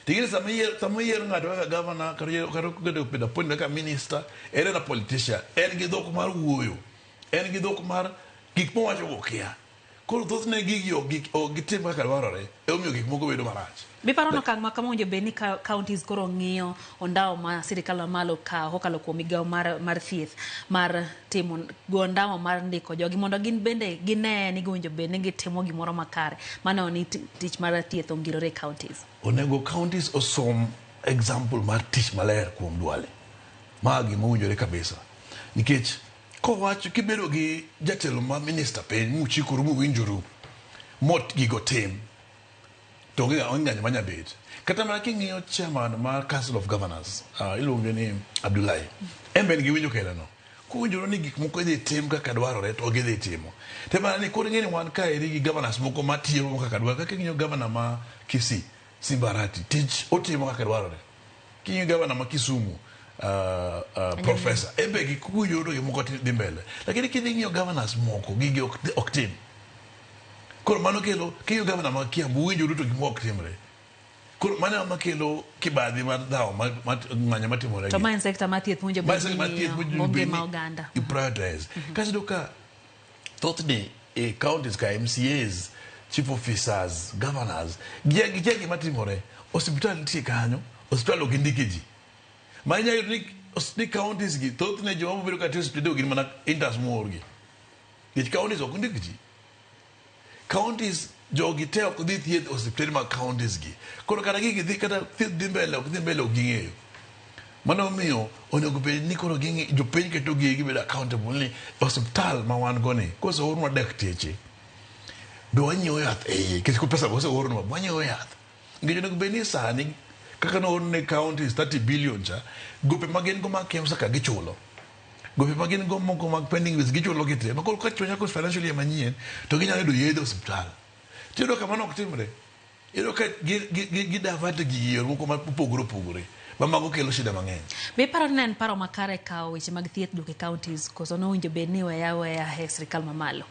Ting'eni sama iyiero sama iyiero ng'ato kaka governor kata kata obedo appointed kaka minister, en a politician, en gi dhok mar wuoyo, en gi dhok mar gik mowacho go okia. Koro thothne gigi ok gitim kaka dwarore, emomiyo gik moko bedo marach.
Biparo ni okang' ma kama owinjo bed ni counties koro ng'iyo ondawo ma sirikal mamalo kawo kokalo kuom migawo mar thieth mar timo go ondawo mar ndiko jogi mondo gin bende gine ni giwinjo bed ni gitimo gimoro makare mano ni tich mar thieth ongirore e counties.
Onego counties osom example mar tich maler kuom Duale. Ma gima owinjore kabisa. Nikech kowacho kibedo gi jatelo ma minister piny muchikoru muwinjoru mot gigo tim to onge ng'anyo manya bet. Kata mana king'iyo chairman mar Council of Governors iluonge ni Abdullahi. En be en gi winjo kailano. Kowinjore ni gik moko idhi tim kaka dwarore to gidhi timo. To mana ni koro ing'e ni wan kaeri gi governors moko matiyo kaka dwarore. Kaka ing'iyo governor ma Kisii, Simba Arati, tich otimo kaka dwarore. King'iyo governor ma Kisumu, professor, en be gik kowinjore to gik moko dhi mbele. Lakini kidhi ng'iyo governors moko, gigi ok tim. Koro mano kelo, king'iyo governor ma Kiambu, winjore to gik moko ok timre. Koro mano ema kelo kibadhi mar dhawo ng'anyo matimore.
To ma en sector mar thieth mowinjo bed ni ngima oganda.
I prioritize. Kasto iyudo ka thothne e counties ka MCAs, chief officers, governors, gikia gima timore. Osiptal nitie kanyo, osiptal ok indike ji. Ma inyalo yudo ni counties gi thothne joma bedo ka tiyo e osiptende gin mana interns moor gi. Nikech counties ok ndik ji. Counties jogi te ok dhi thieth osiptende mag counties gi. Koro kata gigi dhi kata thieth dhi mbele ok dhi mbele ok ging'eyo. Mano omiyo onego bed ni koro jopiny keto gi gibedo accountable ni osiptal ma wan go ni koseornwa dakteche be wanyiewo yath e iye nikech pesa be oseornwa wanyiewo yath. Nikech onego bed ni sani kaka noorne counties 30 billion cha gope ma gin go mag KEMSA ka gichulo. Gope ma gin go moko mag pending bills gichulo gi te. Ma koro ka chako financial year manyien to ginyalo yudo yedhe e osiptal. Tiyudo ka mano ok timre. Iyudo ka gi divert gigi e yore moko mopogore opogore ma mago kelo shida mang'eny.
Be iparo ni ne en paro makare kawo weche mag thieth duoko e counties koso nowinjo bed ni iweyo aweya e sirikal mamalo?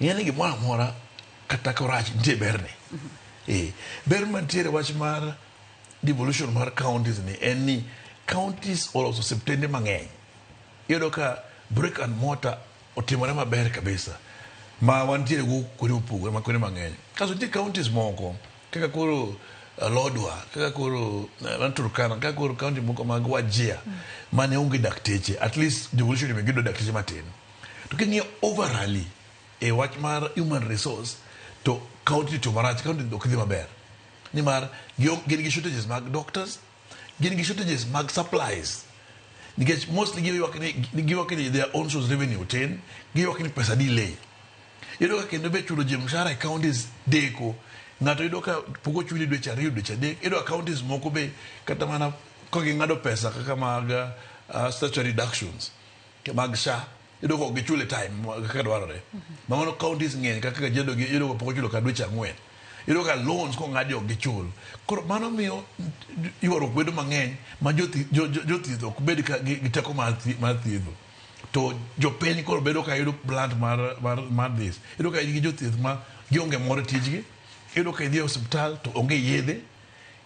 Ing'e ni gimoro amora kata korach nitie berne. Ber mantiere wach mar devolution mar counties ni en ni counties oloso osiptende mang'eny. Iyudo ka brick and mortar otimore maber kabisa ma wantiere go kuonde mopogore ma kuonde mang'eny. Kasto nitie counties moko kaka koro Lodwar, kaka koro Turkana, kaka koro county moko mag Wajir mane onge dakteche. At least devolution be giyudo dakteche matin. To king'iyo overally e wach mar human resource to county to marach, county ok dhi maber. Nimar gin gi shortages mag doctors, gin gi shortages mag supplies. Nikech mostly giywak ni giywak ni their own source revenue tin, giywak ni pesa delay. Iyudo ka kendo be chulo ji mshahara e counties deko. Ng'ato yudo ka pok ochuli dweche ariyo dweche adek. Iyudo ka counties moko be kata mana ka ging'ado pesa kaka mag statutory deductions mag SHA iyudo ka ok gichul e time kaka dwarore. Ma mano counties ng'eny kaka Kajiado gi iyudo ka pok ochulo kata dweche ang'wen. Iyudo ka loans kong'adi ok gichul. Koro mano miyo ywaruok bedo mang'eny ma jothieth ok bed ka gi teko mar thiedho. To jopiny koro bedo ka yudo blunt mar this. Iyudo ka in gi jothieth ma gionge mor e tijgi. Iyudo ka idhi e osiptal to onge yedhe.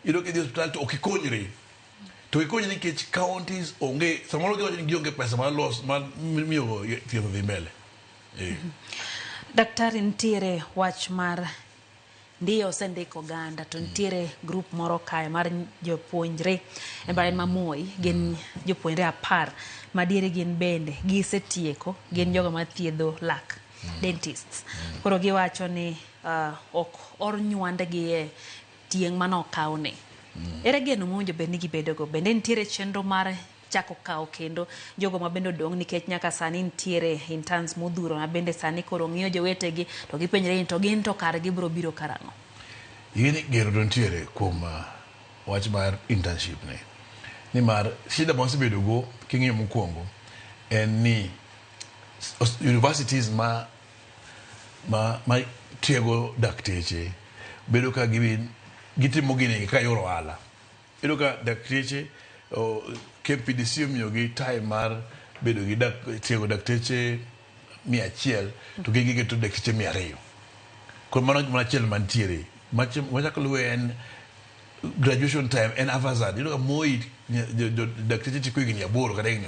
Iyudo ka idhi e osiptal to ok ikonyri. To ikonyri nikech counties onge, samoro giwacho ni gionge pesa mar los mar miyo thieth odhi mbele.
Daktari, nitiere wach mar ndiyo osendik oganda to nitiere group moro kae mar jopuonjre e mbalariany ma Moi, gin jopuonjre 10 ma diere gin bende gisetieko, gin jogo mathiedho lak, dentists. Koro giwacho ni ok or nywandgi e tieng' mane okawni. Ere geno mowinjo bed ni gibedogo? Bende nitiere chenro mar chako kawo kendo jogo ma bende odong' nikech nyaka sani nitiere interns modhuro ma bende sani koro ng'iyo jowetegi to gipenjre ni to gin to kargi biro biro karang'o?
Ing'e geno to nitiere kuom wach mar internship ni. Nimar shida ma wasebedo go king'iyo mokwongo en ni universities ma tiego dakteche bedo ka gitimo gini ka yor ohala. Iyudo ka dakteche KMPDC omiyogi time mar bedo gi tiego dakteche 100 to gin giketo dakteche 200. Koro mano gimoro achiel mantiere. Machako luwe en graduation time en haphazard. Iyudo ka Moi dakteche tieko higni 8 kata higni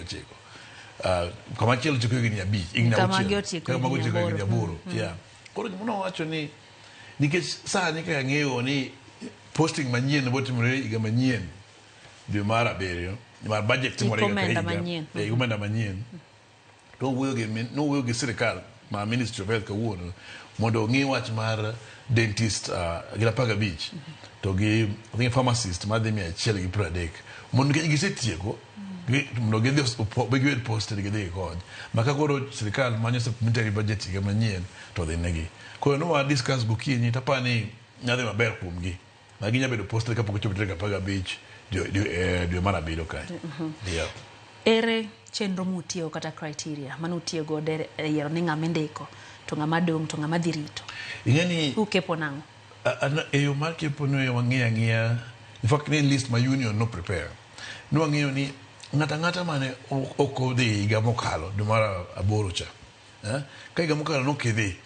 9. Kama chielo tieko higni 5, higni 6. Kama mago otieko higni 8. Koro gima nowacho ni nikech sani kaka ang'eyo ni posting manyien botimore higa manyien dwe mar 7 mar budget timore higa ka higa omenda manyien. To nowuoyo gi sirikal ma Ministry of Health kawuono mondo ong'i wach mar dentist gin 15 to gi pharmacist madhi 130 mondo nikech gisetieko mondo gidhi gibed posted gidhi gikony. Ma ka koro sirikal manyo supplementary budget higa manyien to dhi negi. Koro ne discuss gokinyi to apani nyadhi maber kuomgi. Ma ginya bedo posted kapok ochopo tarik 15 dwe mar 7 kae.
Ere chenro mutiyo kata criteria manutiyo godo e yiero ni ng'ama indiko to ng'ama dong' to ng'ama dhi rito?
Ing'e ni
ukepo nang'o?
E yo mar kepo no wang'iyo ang'iya, in fact ne list ma union no prepare. Ne wang'iyo ni ng'ato ang'ata mane ok odhi higa mokalo dwe mar 8 cha. Ka higa mokalo nok idhi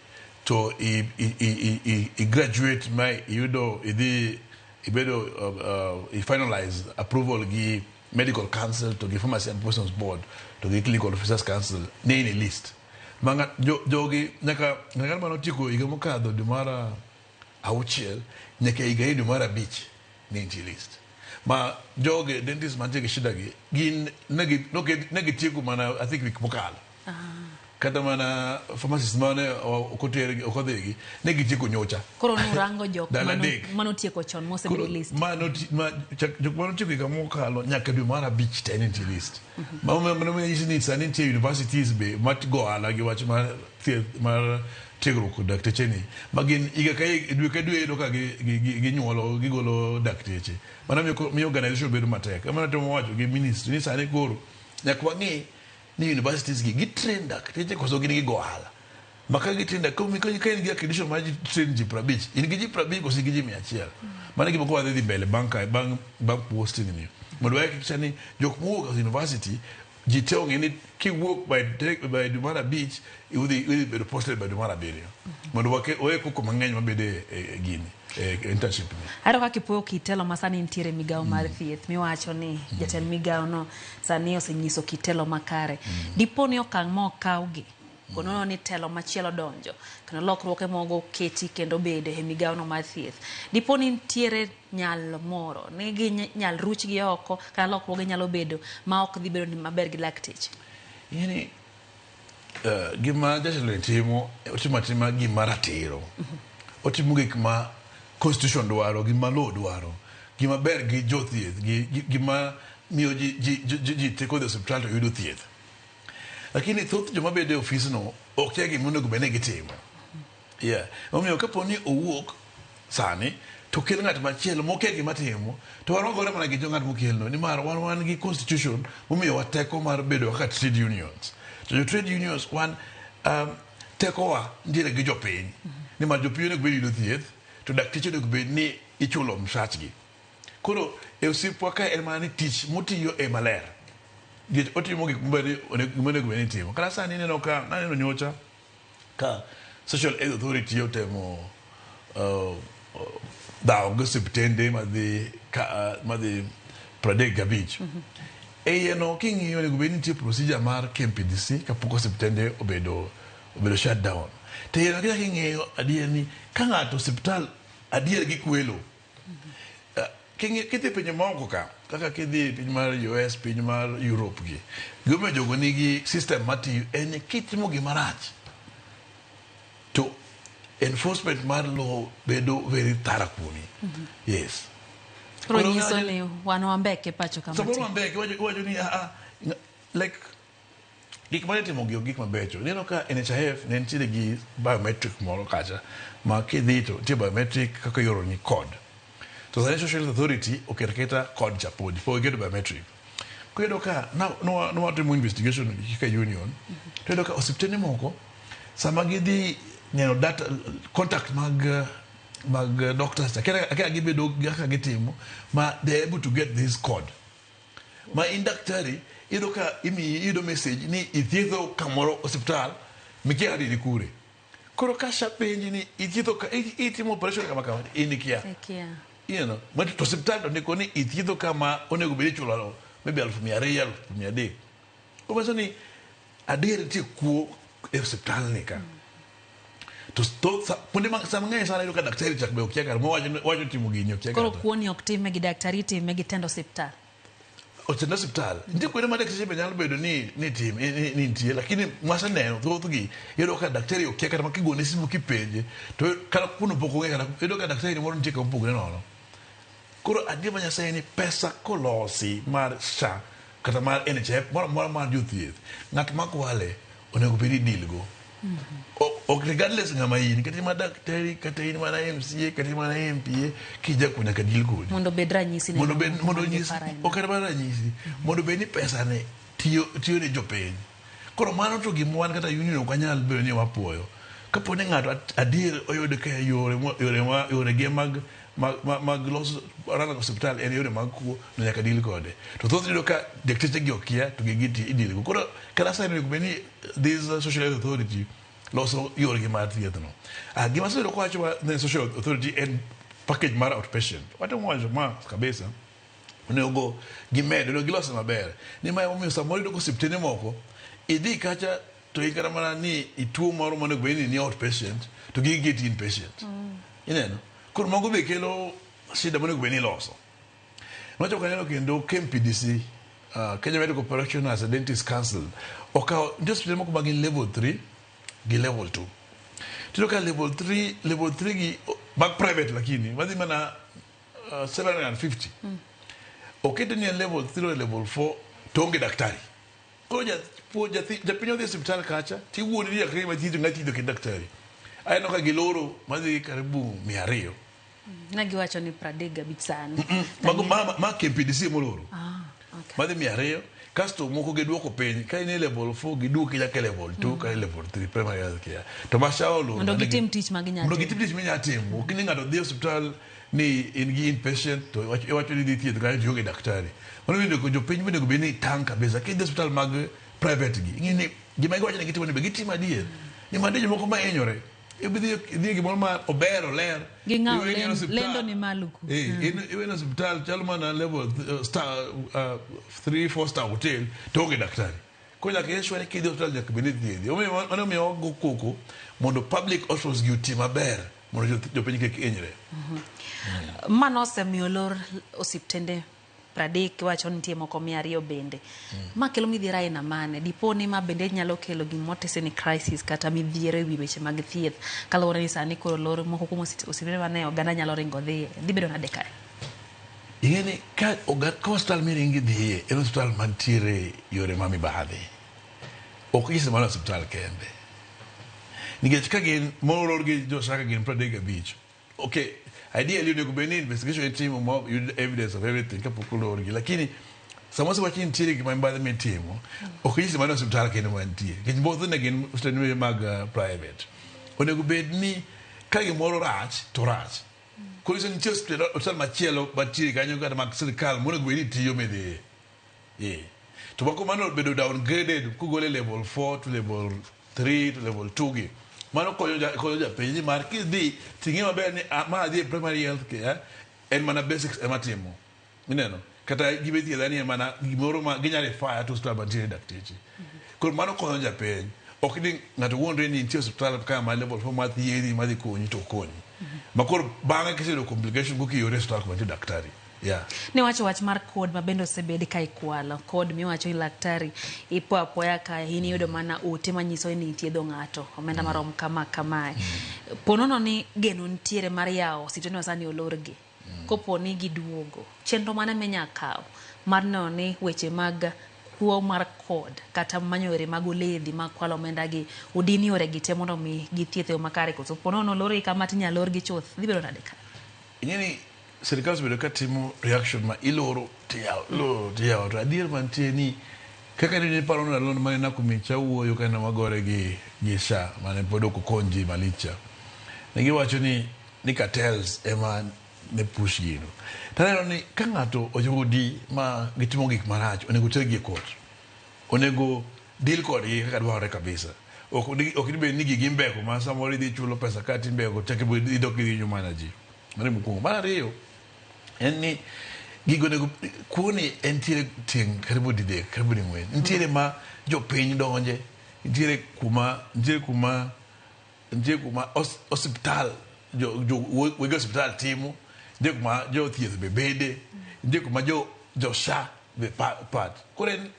to i graduate ma iyudo idhi ibedo i finalize approval gi Medical Council to gi Pharmacy and Poisons Board to gi Clinical Officers Council ne in e list. Ma jogi nyaka mane otieko higa mokadho dwe mar 6 nyaka higa dwe mar 5 ne nitie list. Ma jogi dentist mantie gi shida gi gin ne gitieko mana I think week mokalo. Kata mana pharmacist mane ok odhigi ne gitieko nyocha.
Koro nurango jok manotieko chon mosebedo list.
Jok manotieko higa mokalo nyaka dwe mar 5 te nitie list. Mano manyiso ni sani nitie universities be matigo ohala gi wach mar thieth mar tiegruok dakteche ni ma gin higa ka dwe ka dwe iyudo ka ginyuolo gigolo dakteche. Mano miyo organization bedo matek. Emano temo wacho gi ministry ni sani koro nyaka wang'i ni universities gi gitrain dakteche koso gin gigo ohala. Ma ka gitrain ka in gi accreditation mar train ji 50, in gi ji 50 koso in gi ji 100. Mano e gima koro wadhi mbele bang' posting ni. Mondo wahakikisha ni jok mowuok e university ji te ong'e ni kiwuok by dwe mar 5 idhi bedo posted by dwe mar 7. Mondo wawe koko mang'eny mabedo e gini internship ni.
Ahero kaka ipuoyo kitelo ma sani nitiere migawo mar thieth miwacho ni jatend migawo no sani osenyiso kitelo makare. Dipo ni okang' ma okawgi konono ni telo machielo donjo kendo lokruoge moko keti kendo bede e migawo no mar thieth. Dipo ni nitiere nyalo moro ni ginyal ruchgi oko kata lokruoge nyalo bedo ma ok dhi bedo ni maber gi lakteche.
Ing'e gima jatelo timo otimo atima gima ratiro. Otimo gik ma constitution dwaro, gima law dwaro, gima ber gi jothieth, gima miyo ji teko dhi e osiptal to yudo thieth. Lakini thoth joma bedo e ofisno ok kia gima onego bed ni gitimo. Yeah. Omiyo kapo ni owuok sani to kel ng'at machielo mokia gima timo to wan wagore mana gi jo ng'at mokelno nimar wan gi constitution momiyowa teko mar bedo kaka trade unions. To jo trade unions wan tekowa nitiere gi jopiny nimar jopiny onego bed ni yudo thieth to dakteche onego bed ni ichulo msachgi. Koro e osiepwa ka en mana ni tich motiyo e maler. Nikech otimo gik monego bed ni itimo. Kata sani ineno ka naneno nyocha ka Social Health Authority otemo dhawo gi osiptende madhi 35. E iye no king'iyo onego bed ni nitie procedure mar KMPDC kapok osiptende obedo shut down. To iye no kichako ing'iyo adier ni ka ng'ato osiptal adier gikwelo. Kidhi pinje maoko ka, kaka kidhi piny mar US, piny mar Europe gi, gimomiyo jogo nigi system matiyo en ni kitimo gima rach to enforcement mar law bedo very thorough kuomi. Yes.
Koro nyiso ni wan wambeke pacho kama.
Samoro wambeke iwacho ni like gik mane itimo gi ok gik mabecho. Ineno ka NHIF ne nitiere gi biometric moro kacha ma kidhi to nitie biometric kaka ioroni code. To sani Social Health Authority oketo aketa code cha podi, pok giketo biometric. Koro iyudo ka nwatimo investigation kaka union, to iyudo ka osiptende moko sama gidhi neno data contact mag doctors cha, akia gibedo kaka gitimo ma they are able to get this code. Ma in daktari iyudo ka imiyi iyudo message ni ithiedho kamoro osiptal mikia kata idhi kure. Koro ka SHA penji ni ithiedho ka itimo operation kama kama in ikia.
Ikia.
You know, ma to osiptal to ndiko ni ithiedho kama onego bed ichulo maybe 2,200, 300,000. Owacho ni adier nitie kuo e osiptal ni ka. To thoth kuonde ma sama ng'eny sana iyudo ka daktari chak be okia kar mowacho timo gini okia
Koro
kata.
kuoni ok time gi daktari, itime gi tend osiptal.
Otend osiptal. Nitie kuonde ma dakteche be nyalo bedo ni ni nitie, lakini mwaseneno thothgi iyudo ka daktari okia kata ma kigone simu kipenje to kata kuno pok ong'e kata iyudo ka daktari moro nitie kama opogore nono. Koro adier ma Nyasaye ni pesa kolosi mar SHA kata mar NHIF moro amora mar jothieth, ng'at makwale onego bed ni deal go. Ok regardless ng'ama in, kata in mana daktari, kata in mana MCA, kata in mana MPA, kijakuo nyaka deal kodi.
Mondo obed ranyisi ne
Mondo obed,
jomoko
mondo
man gi
onyis,
paro aina.
ok en mana ranyisi, mondo obed ni pesa ne tiyo ne jopiny. Koro mano to gima wan kata union ok wanyal bedo ni wapuoyo. Kapo ni ng'ato adier oyud ka yore ge mag loso rango osiptal en yore mag kuo, no nyaka deal kode. To thoth iyudo ka dakteche gi okia to gigi ideal go. Koro kata sani onego bed ni this Social Health Authority loso yorgi mar thieth no. Gima asebedo kawacho ne Social Health Authority en package mar outpatient. Watemo wacho ma kabisa onego gimed, onego gilose maber. Ni ma emomiyo samoro iyudo ka osiptende moko idhi kacha to in kata mana ni ituo moro monego bed ni ni outpatient to giketi inpatient. Ineno? Koro mago be kelo shida monego bed ni iloso. Nwachako aneno kendo KMPDC, Kenya Medical Practitioners and Dentists Council, okawo nitie osiptende moko ma gin level 3 gi level 2. Tiyudo ka level 3, level 3 gi mag private lakini madhi mana 750. Okete ni en level 3 or level 4 to onge daktari. Koro japiny odhi e osiptal kacha tiwuondi ni daktari mathiedho ng'a thiedho kendo daktari. Aneno ka giloro madhi karibu 200.
Ne giwacho ni 35 sani.
Mago ma KMPDC moloro. Madhi 200 kasto moko giduoko piny ka in e level 4 giduoki nyaka e level 2 ka e level 3 primary health care. To ma SHA oloro
Mondo gitim tich ma ginyalo
Mondo
timo.
gitim tich minyalo timo. Ok ni ng'ato dhi e osiptal ni in gi inpatient to iwacho ni idhi thieth kanyo to ionge daktari. Mano onego jopiny onego bed ni tang' kabisa. Kidhi e osiptal mag private gi, ing'e ni gima giwacho ni gitimo ni be gitimo adier. Ni nitie jomoko ma hinyore. Idhi e gimoro ma ober oler.
Ging'awo
Iwe ni osiptal.
lendo ni malo ku.
Iwe ni osiptal chalo mana level star 3 4 star hotel to onge daktari. Koro nyaka ensure ni kidhi e osiptal nyaka bed ni ithiedhi. Omiyo mano omiyo wago koko mondo public hospitals gi oti maber mondo jopiny kik hinyre.
Mano osemiyo lor osiptende 30 iwacho ni nitie moko 200 bende. Ma kelo midhiero aina mane? Dipo ni ma bende nyalo kelo gima otese ni crisis kata midhiero ewi weche mag thieth kaluwore ni sani koro lor moko kuom osiptende mane oganda nyalo ringo dhiye. Dhi bedo nade kae?
Ing'e ni ka ka osiptal miringi dhiye en osiptal mantiere yore ma mibadhi. Ok nyis ni mano osiptal kende. Nikech ka gin molor gi jo SHA ka gin 35. Okay, ideally onego bed ni investigation itimo ma yud evidence of everything kapok olorgi. Lakini sama osewach ni nitiere gima mibadhi mitimo, ok nyis ni mano osiptal kende mantie. Nikech bothne gin osiptende mag private. Onego bed ni ka gimoro rach to rach. Koro nyiso ni nitie osiptal machielo mantiere kanyo kata mag sirkal monego bed ni tiyo midhiye. Eh. To moko mano obedo downgraded kogole level 4 to level 3 to level 2 gi. Mano konyo ja, konyo japiny nimar kidhi ting'e maber ni ah, ma adhi e primary health care en mana basics ema timo. Ineno? Kata gima ithiedha ni en mana gimoro ma ginyalo refer to osiptal mantiere dakteche. Koro mano konyo japiny. Ok ni ng'ato wuondre ni nitie osiptal ka ma level 4 ma thiedhi madhi konyi to ok konyi. Ma koro bang'e kiseyudo complication koka iore e osiptal kuma nitie daktari. Yeah.
Niwacho wach mar kod ma bende osebed ka ikwalo. Kod miwacho ni laktari ipo apoya ka in iyudo mana ote manyiso ni ithiedho ng'ato omenda marom kama kamae. Po nono ni geno nitiere mar yawo osiptende ma sani olorgi. Kopo ni giduogo, chenro mane minya kawo mar neno ni weche mag kuo mar kod kata manyo yore mag oledhi mag kwalo omenda gi odin yore gi te mondo mi githieth e yo makare koso po nono olorgi kama tinya lorgi chuth dhi bedo nade ka?
Ing'e ni sirkal osebedo ka timo reaction ma iloro tiyawo, iloro tiyawo. To adier mantie ni kaka nene paro ndalo mane Nakumicha wuoyo kane wagore gi gi SHA mane pod ok okony ji malich cha. Ne giwacho ni ni cartels ema ne push gino. To aneno ni ka ng'ato oyudi ma gitimo gik marach, onego tergi e court. Onego deal kodgi kaka dwarore kabisa. Ok dibed ni gigi imbeko ma samoro idhi chulo pesa ka timbeko chak idok idhi mana ji. Mano e mokwongo. Mar ariyo, en ni gigo onego kuoni entiere tieng' karibu didek, karibu ding'wen. Nitiere ma jopiny donje, nitiere kuma nitiere kuma nitie kuma osiptal jo, jo wege osiptal timo, nitie kuma jothieth be bede, nitie kuma jo jo SHA be part. Koro en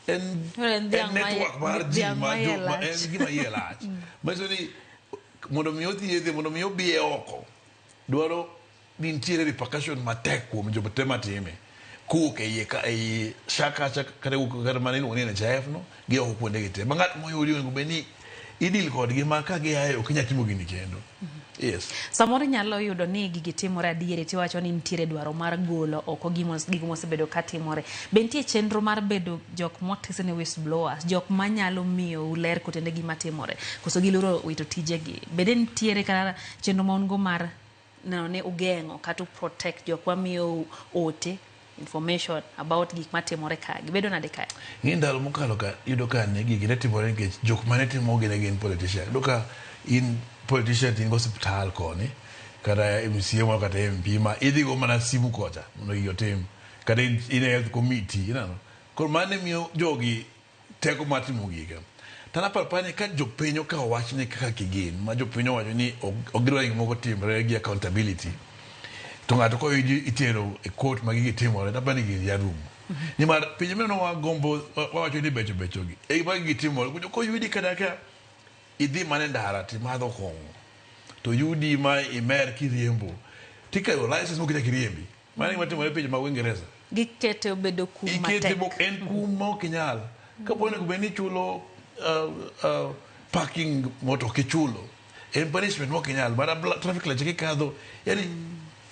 en
en
network mar ji ma jo ma en gima iye lach. Manyiso ni mondo mi othiedhe, mondo mi obiye oko, dwaro ni nitiere repercussion matek kuom joma te matime kowuok e iye ka ei SHA kacha kata wuok kata mana iluongo ni NHIF no gi oko kuonde gi te. Ma ng'at moyudi onego bed ni idil kodgi ma ka giaye ok inyal timo gini kendo. Yes.
Samoro inyalo yudo ni gigi timore adieri tiwacho ni nitiere dwaro mar golo oko gigo mosebedo ka timore. Be nitie chenro mar bedo jok motisi ni whistleblowers, jok manyalo miyou ler kotende gima timore, koso giluoro wito tijegi? Bende nitiere kata chenro ma un go mar neno ni ugeng'o kata u protect jok mamiyou ote information about gik matimore ka gibedo nade kae?
Ng'e ndalo mokalo ka iyudo ka ne gigi ne timore nikech jok mane timogi ne gin politician. Iyudo ka in politician to in gi osiptal koni kata MCA moro kata MP ma idhi go mana simu kocha mondo gigi otim. Kata in e health committee ineno. Koro mano ne miyo jogi teko mar timo giga. To an aparo apara ni ka jopiny okawo wachni kaka kigin ma jopiny owacho ni ok gidwar ni gik moko otimre gi accountability to ng'ato koyudi itero e court ma gigi timore to aparo ni gini nyalo rumo. Nimar pinje mineno wagombo wawacho ni becho becho gi e gima gigi timore. Koyudi kata ka idhi mana e ndara timadho kong'o to oyudi ma imer kiriembo tikawo license mok ichak iriembi. Mano e gima timore e pinje mag Uingereza.
Gikete obedo kum
Ikete
matek.
mo en kum ma ok inyal. Kapo onego bed ni ichulo parking moto ok ichulo, en punishment ma ok inyal. Mana traffic light kikadho, yani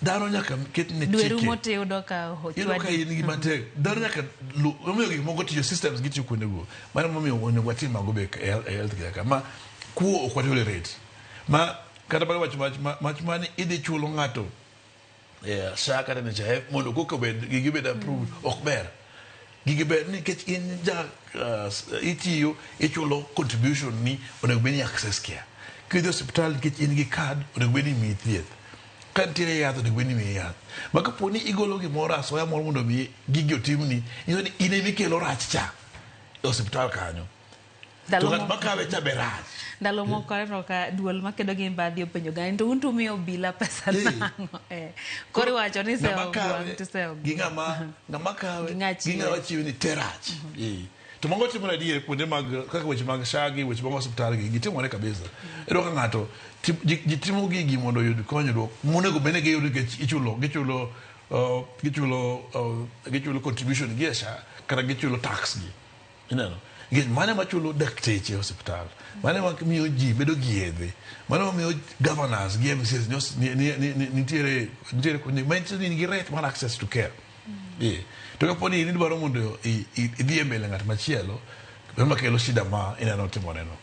dhano nyaka ketne
Dwe
chike.
rumo tiyudo ka
Iyudo ka
ochwadi.
in gi matek. Dhano nyaka lu, omiyo gik moko tiyo, systems gitiyo kuondego. Mano emomiyo onego watim mago be e health care ka. Ma kuo ok wa tolerate. Ma kata mana wach wach ma ni idhi chulo ng'ato SHA kata NHIF mondo koka obed gigi obed approved ok ber. Gigi ber nikech in ja itiyo ichulo contribution ni onego bed ni access care. Kidhi e osiptal nikech in gi card onego bed ni imiyi thieth. Ka nitiere yath onego bed ni imiyi yath. Ma kapo ni igolo gimoro asoya moro mondo mi gigi otimni, nyiso ni in ema ikelo rach cha e osiptal kanyo. To ng'at makawe cha be rach.
Ndalo moko aneno ka duol makedo gi mibadhi openjo ga ni to un to umiyo obila pesa nang'o? Eh. Koro iwacho ni
Ng'ama
isewo
kawe
gwang' to isewo
gi ng'ama ng'ama kawe
Gi ng'a
gi ng'ama
chiwe.
chiwe ni te rach. Eh. To mago timore adier kuonde mag kaka weche mag SHA gi weche mag osiptal gi gitimore kabisa. Iyudo ka ng'ato ji timo gigi mondo oyud konyruok monego bed ni giyudo nikech ichulo gichulo gichulo contribution gi e SHA kata gichulo tax gi. Ineno? Nikech mano ema chulo dakteche e osiptal. Mano ema miyo ji bedo gi yedhe. Mano ema miyo governors gi MCAs nitiere nitiere manyiso ni in gi right mar access to care. To kapo ni in idwaro mondo idhi e mbele ng'at machielo, ema kelo shida ma ineno timoreno.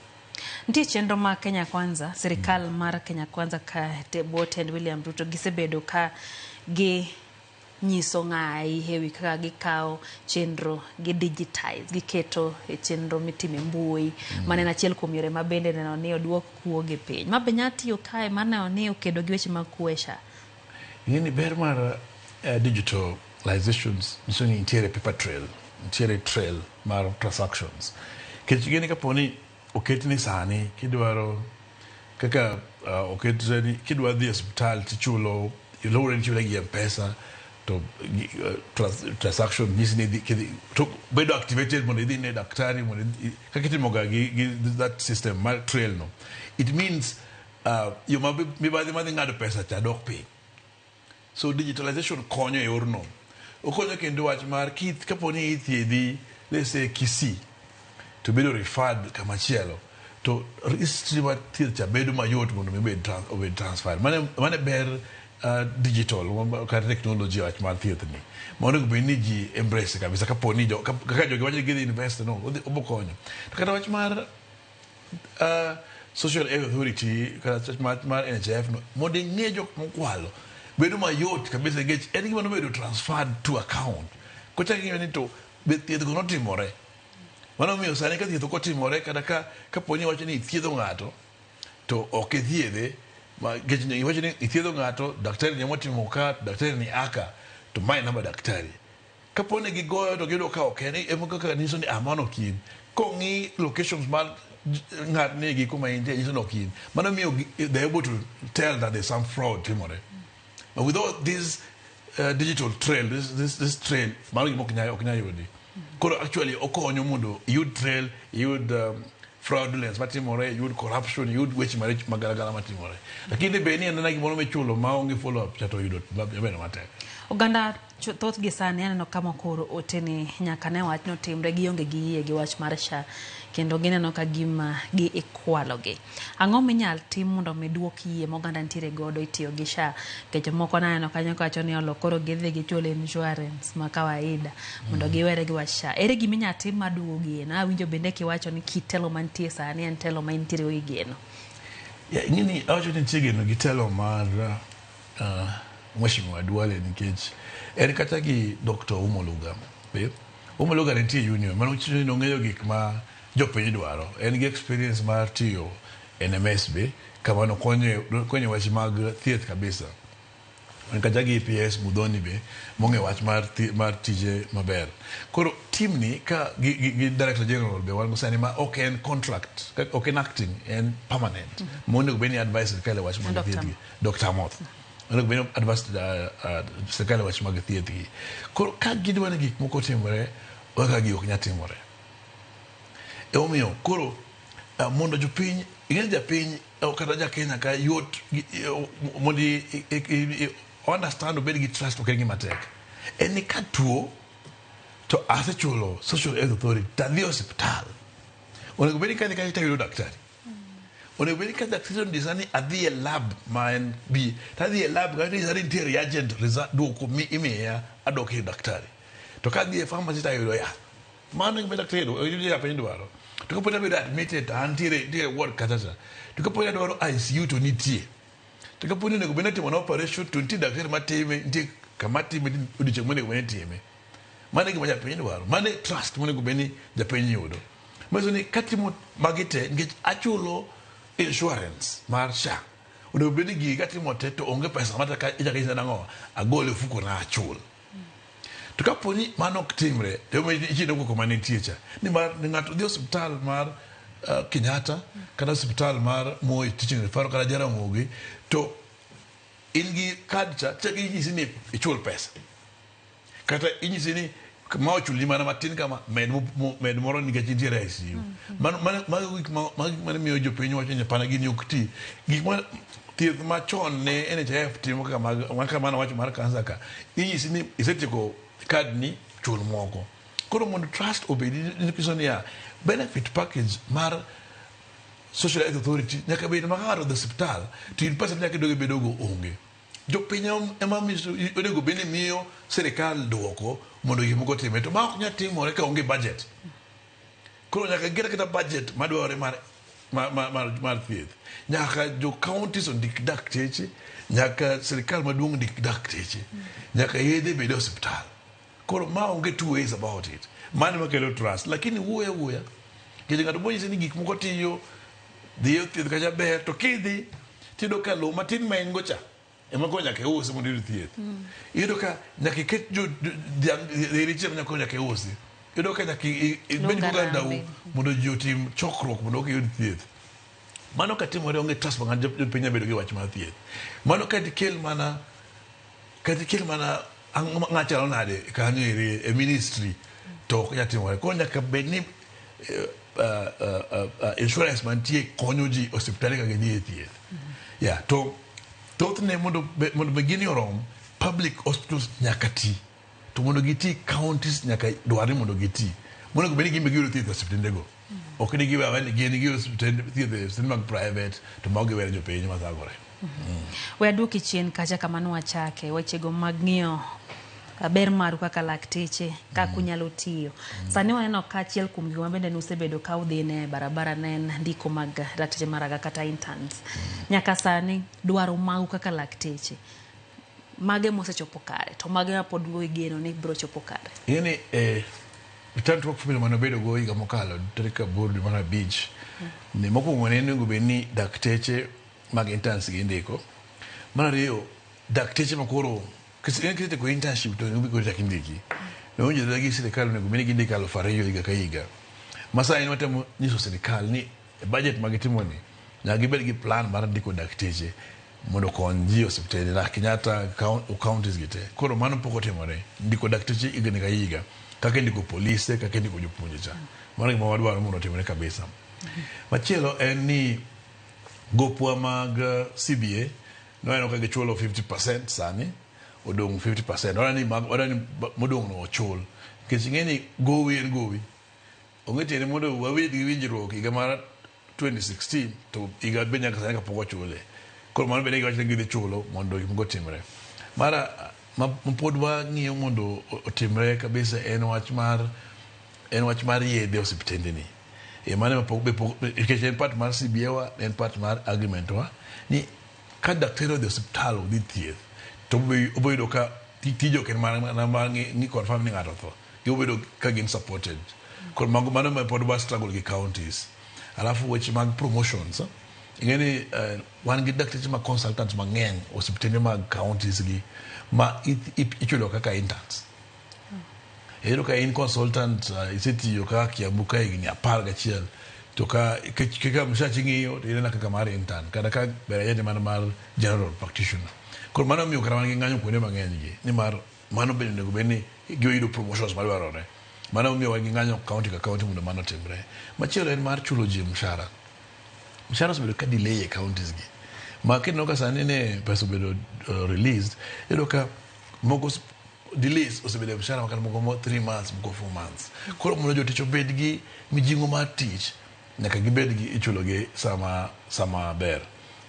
Nitie chenro ma Kenya Kwanza, sirikal mar Kenya Kwanza ka bwo tend William Ruto gisebedo ka gi nyiso ng'ayi ewi kaka gikawo chenro gi digitize, giketo e chenro mitime mbui. Mano en achiel kuom yore ma bende neno ni oduok kuo gi piny. Ma be nya tiyo kae mar neno ni okedo gi weche mag kuo e SHA.
Ing'e ni ber mar digitalizations nyiso ni nitiere paper trail, nitiere trail mar transactions. Nikech ing'e ni kapo ni oket ni sani kidwaro kaka oket ni kidwa dhi e osiptal tichulo luwore ni ichule gi M-Pesa to transaction nyisi ni to bedo activated mondo idhi ne daktari mondo kaka itimoga gi that system mar trail no. It means yo ma mibadhi madhi ng'ado pesa cha dok piny. So digitalization konyo e yorno. Okonyo kendo wach mar kapo ni ithiedhi, let's say, Kisii, to bedo referred kamachielo, to history mar thieth cha bedo mayot mondo mi obed transferred. Mane ber digital kata technology wach mar thieth ni. Ma onego bed ni ji embrace kabisa kapo ni kaka jogi wacho ni gidhi invest no, obo konyo. To kata wach mar Social Health Authority kata mar NHIF no, mondo ing'e jok mokwalo bedo mayot kabisa nikech en gima nobedo transferred to account. Kochak ing'iyo ni to be thieth go notimore. Mano omiyo sani ka thieth ok otimore kata ka kapo ni iwacho ni ithiedho ng'ato to ok ithiedhe nikech iwacho ni ithiedho ng'ato, daktari ni emotimo ka, daktari ni aka, to mae namba daktari. Kapo ni gigoyo to giyudo ka ok en, ema kaka nyiso ni mano ok in. Kong'i locations mar ng'at ni gi kuma intie nyiso ni ok in. Mano miyo they're able to tell that there's some fraud timore. But without this digital trail, this trail, mano gima ok nyal yudi. Koro actually okonyo mondo iyud trail, iyud fraudulence matimore, iyud corruption, iyud weche maricho magalagala matimore. Lakini be ni en gimoro michulo maonge follow up cha to yudo bedo matek.
Oganda thoth gi sani aneno ka moko oro ote ni nyaka ne wach notimre gionge gi yie gi wach mar SHA kendo gineno ka gima gi ikwalogi. Ang'o minyal tim mondo mi duok yie ma oganda nitiere godo e tiyo gi SHA? Nikech jomoko naneno kanyo kawacho ni olo koro gidhi gichul insurance ma kawaida mondo giwere gi wach SHA. Ere gima inyal tim mar duogo geno? Awinjo bende kiwacho ni kit telo mantie sani en telo ma intiere gi geno.
Yeah, ing'eni awacho ni nitie geno gi telo mar Mheshimiwa Duale nikech en kata gi Dr. Ouma Oluga. Be Ouma Oluga ne nitie union, mano nyiso ni nong'eyo gik ma jopiny dwaro. En gi experience mar tiyo NMS be, kama nokonyo wach mag thieth kabisa. En kata gi PS Muthoni be mong'eyo wach mar tije maber. Koro team ni ka gi Director General be wan go sani ma ok en contract, ok en acting, en permanent. Monego bed ni advice sirkal e wach mag
Dr.
thieth gi. Dr. Amoth. Onego bed ni advice sirkal e wach mag thieth gi. Koro ka gidwa ni gik moko timore, kaka gi ok nyal timore. Emomiyo koro mondo jopiny, ing'e ni japiny kata ja Kenya ka yot mondo understand obed gi trust ok en gima tek. En ni ka tuo to asechulo Social Health Authority to adhi e osiptal. Onego bed ni kadhi kacha tayudo daktari. Onego bed ni ka daktari onyisa ni adhi e lab ma en B, to adhi e lab kacha onyisa ni nitie reagent result duoko mi imiya adok ir daktari. To ka adhi e pharmacy to ayudo yath. Mano e gima daktari japiny dwaro. To kapo ni abedo admitted to antiere nitiere ward kacha cha. To kapo ni adwaro ICU to nitie. To kapo ni onego bed ni itimona operation to nitie daktari matime, nitie kama time odiochieng' monego bed ni itime. Mano e gima japiny dwaro. Mano e trust monego bed ni japiny yudo. Manyiso ni katimo magi te nikech achulo insurance mar SHA. Onego bed ni gigi katimo te to onge pesa mata ichako inyisa nang'o agol e ofuko na achul. To kapo ni mano ok timre, to emomiyo ichino koko manitie cha. Nimar ng'ato dhi e osiptal mar Kenyatta kata osiptal mar Moi Teaching Referral kata Jaramogi to in gi card cha chak inyisi ni ichul pesa. Kata inyisi ni ma ochulni mana matin kama med moro nikech intiere ICU. Mano mago gik ma mane miyo jopiny wacho ni hapana gini ok ti. Gik ma Thieth machon ne NHIF timo kaka mag kaka mano wacho mar kansa ka inyisi ni isetieko kad ni chul moko. Koro mondo trust obedi nyiso niya benefit package mar Social Health Authority nyaka bed ma ka ng'ato odhi osiptal to in pesa minyaka idog ibedogo onge. Jopiny ema onego bed ni miyo sirikal duoko mondo gik moko otimre to ma ok nyal timore ka onge budget. Koro nyaka giket aketa budget madwarore mar mar thieth. Nyaka jo counties ondik dakteche, nyaka sirikal maduong' ndik dakteche, nyaka yedhe bed e osiptal. Koro ma onge two ways about it. Mano ema kelo trust. Lakini wuoyo awuoya. Nikech ng'ato bonyisi ni gik moko tiyo, dhi e thieth kacha ber, to kidhi tiyudo ka lowo matin ma in go cha ema koro nyaka iusi mondo iyud thieth. Iyudo ka nyaka iket jo dhiang' dheri cha koro nyaka iusi. Iyudo ka nyaka ibed gi ogandau mondo ji otim chokruok mondo giyud thieth. Mano katimore onge trust ma ng'ato jopiny nyalo bedo gi wach mar thieth. Mano kata ikel mana kata ikel mana ng'a chalo nade kanyo eri e ministry to ok nyal timore. Koro nyaka bed ni insurance mantie konyo ji osiptande ka gidhi e thieth. Yeah, to thothne mondo mondo gini orom public hospitals nyaka ti. To mondo giti counties nyaka dwar ni mondo giti. Monego bed ni gin be giyudo thieth e osiptendego. Ok ni giwe aweya ni gin giyudo thieth e osiptende mag private to mago giwere jopiny mathagore.
We aduoki chien kacha kama nwachake wechego mag ng'iyo ber maru kaka lakteche kaka unyalo tiyo. Sani waneno ka achiel kuom gigo mabende nusebedo ka udhine e barabara ne en ndiko mag lakteche maraga kata interns. Nyaka sani dwaro mau kaka lakteche mage mosechopo kare to mage ma pod un geno ni biro chopo kare?
Ing'eni return to work formula mane wabedo go higa mokalo tarik 8 dwe mar 5 ne mokwongo ne onego bed ni dakteche mag interns gi indiko. Mar ariyo dakteche makoro kisetieko internship to onego bed indiki. Nowinjore gi sirikal onego bed ni gindiko 2,000 higa ka higa. Ma sani watemo nyiso sirikal ni e budget ma gitimo ni nyaka gibed gi plan mar ndiko dakteche mondo okony ji e osiptende la Kenyatta counties gi te. Koro mano pok otimore. Ndiko dakteche higni ka higa kaka indiko polise kaka indiko jopuonje cha. Mano gima wadwaro mondo otimre kabisa. Machielo en ni gopwa mag CBA nwaneno ka gichulo 50% sani odong' 50%. Wadwaro ni modong' no ochul. Nikech ing'e ni gowi en gowi. Onge tiende mondo wabed gi winjruok higa mar 2016 to higa be nyaka sani kapok ochule. Koro mano bende giwacho ni gidhi chulo mondo gik moko otimre. Mar ma pod wang'iyo mondo otimre kabisa en wach mar yedhe osiptende ni. E mano ema pok be pok nikech en part mar CBA wa en part mar agreement wa ni ka daktari odhi osiptal odhi thieth to obo yudo ka tije ok en mana mar ni confirm ni ng'ato otho. Gibo bedo ka gin supported. Koro mago mano ema pod wa struggle gi counties. Alafu weche mag promotions ing'e ni wan gi dakteche ma consultants mang'eny osiptende mag counties gi ma ichulo kaka interns. Iyudo ka in consultant isetiyo kaka Kiambu ka higni 11 to ka kaka mshachi ng'iyo to ineno kaka mar intern kata ka ber ahinya mana mar general practitioner. Koro mano omiyo kata wan gi ng'anyo kuonde mang'eny gi nimar mano bende onego bed ni giyudo promotions madwarore. Mano omiyo wan gi ng'anyo county ka county mondo mano otimre. Machielo en mar chulo ji mshahara. Mshahara osebedo ka delay e counties gi. Ma kineno ka sani ne pesa obedo released, iyudo ka moko delays osebedo e mshahara makata moko 3 months, moko 4 months. Koro mondo jotich obed gi mijing'o mar tich, nyaka gibed gi ichulo gi sama ber.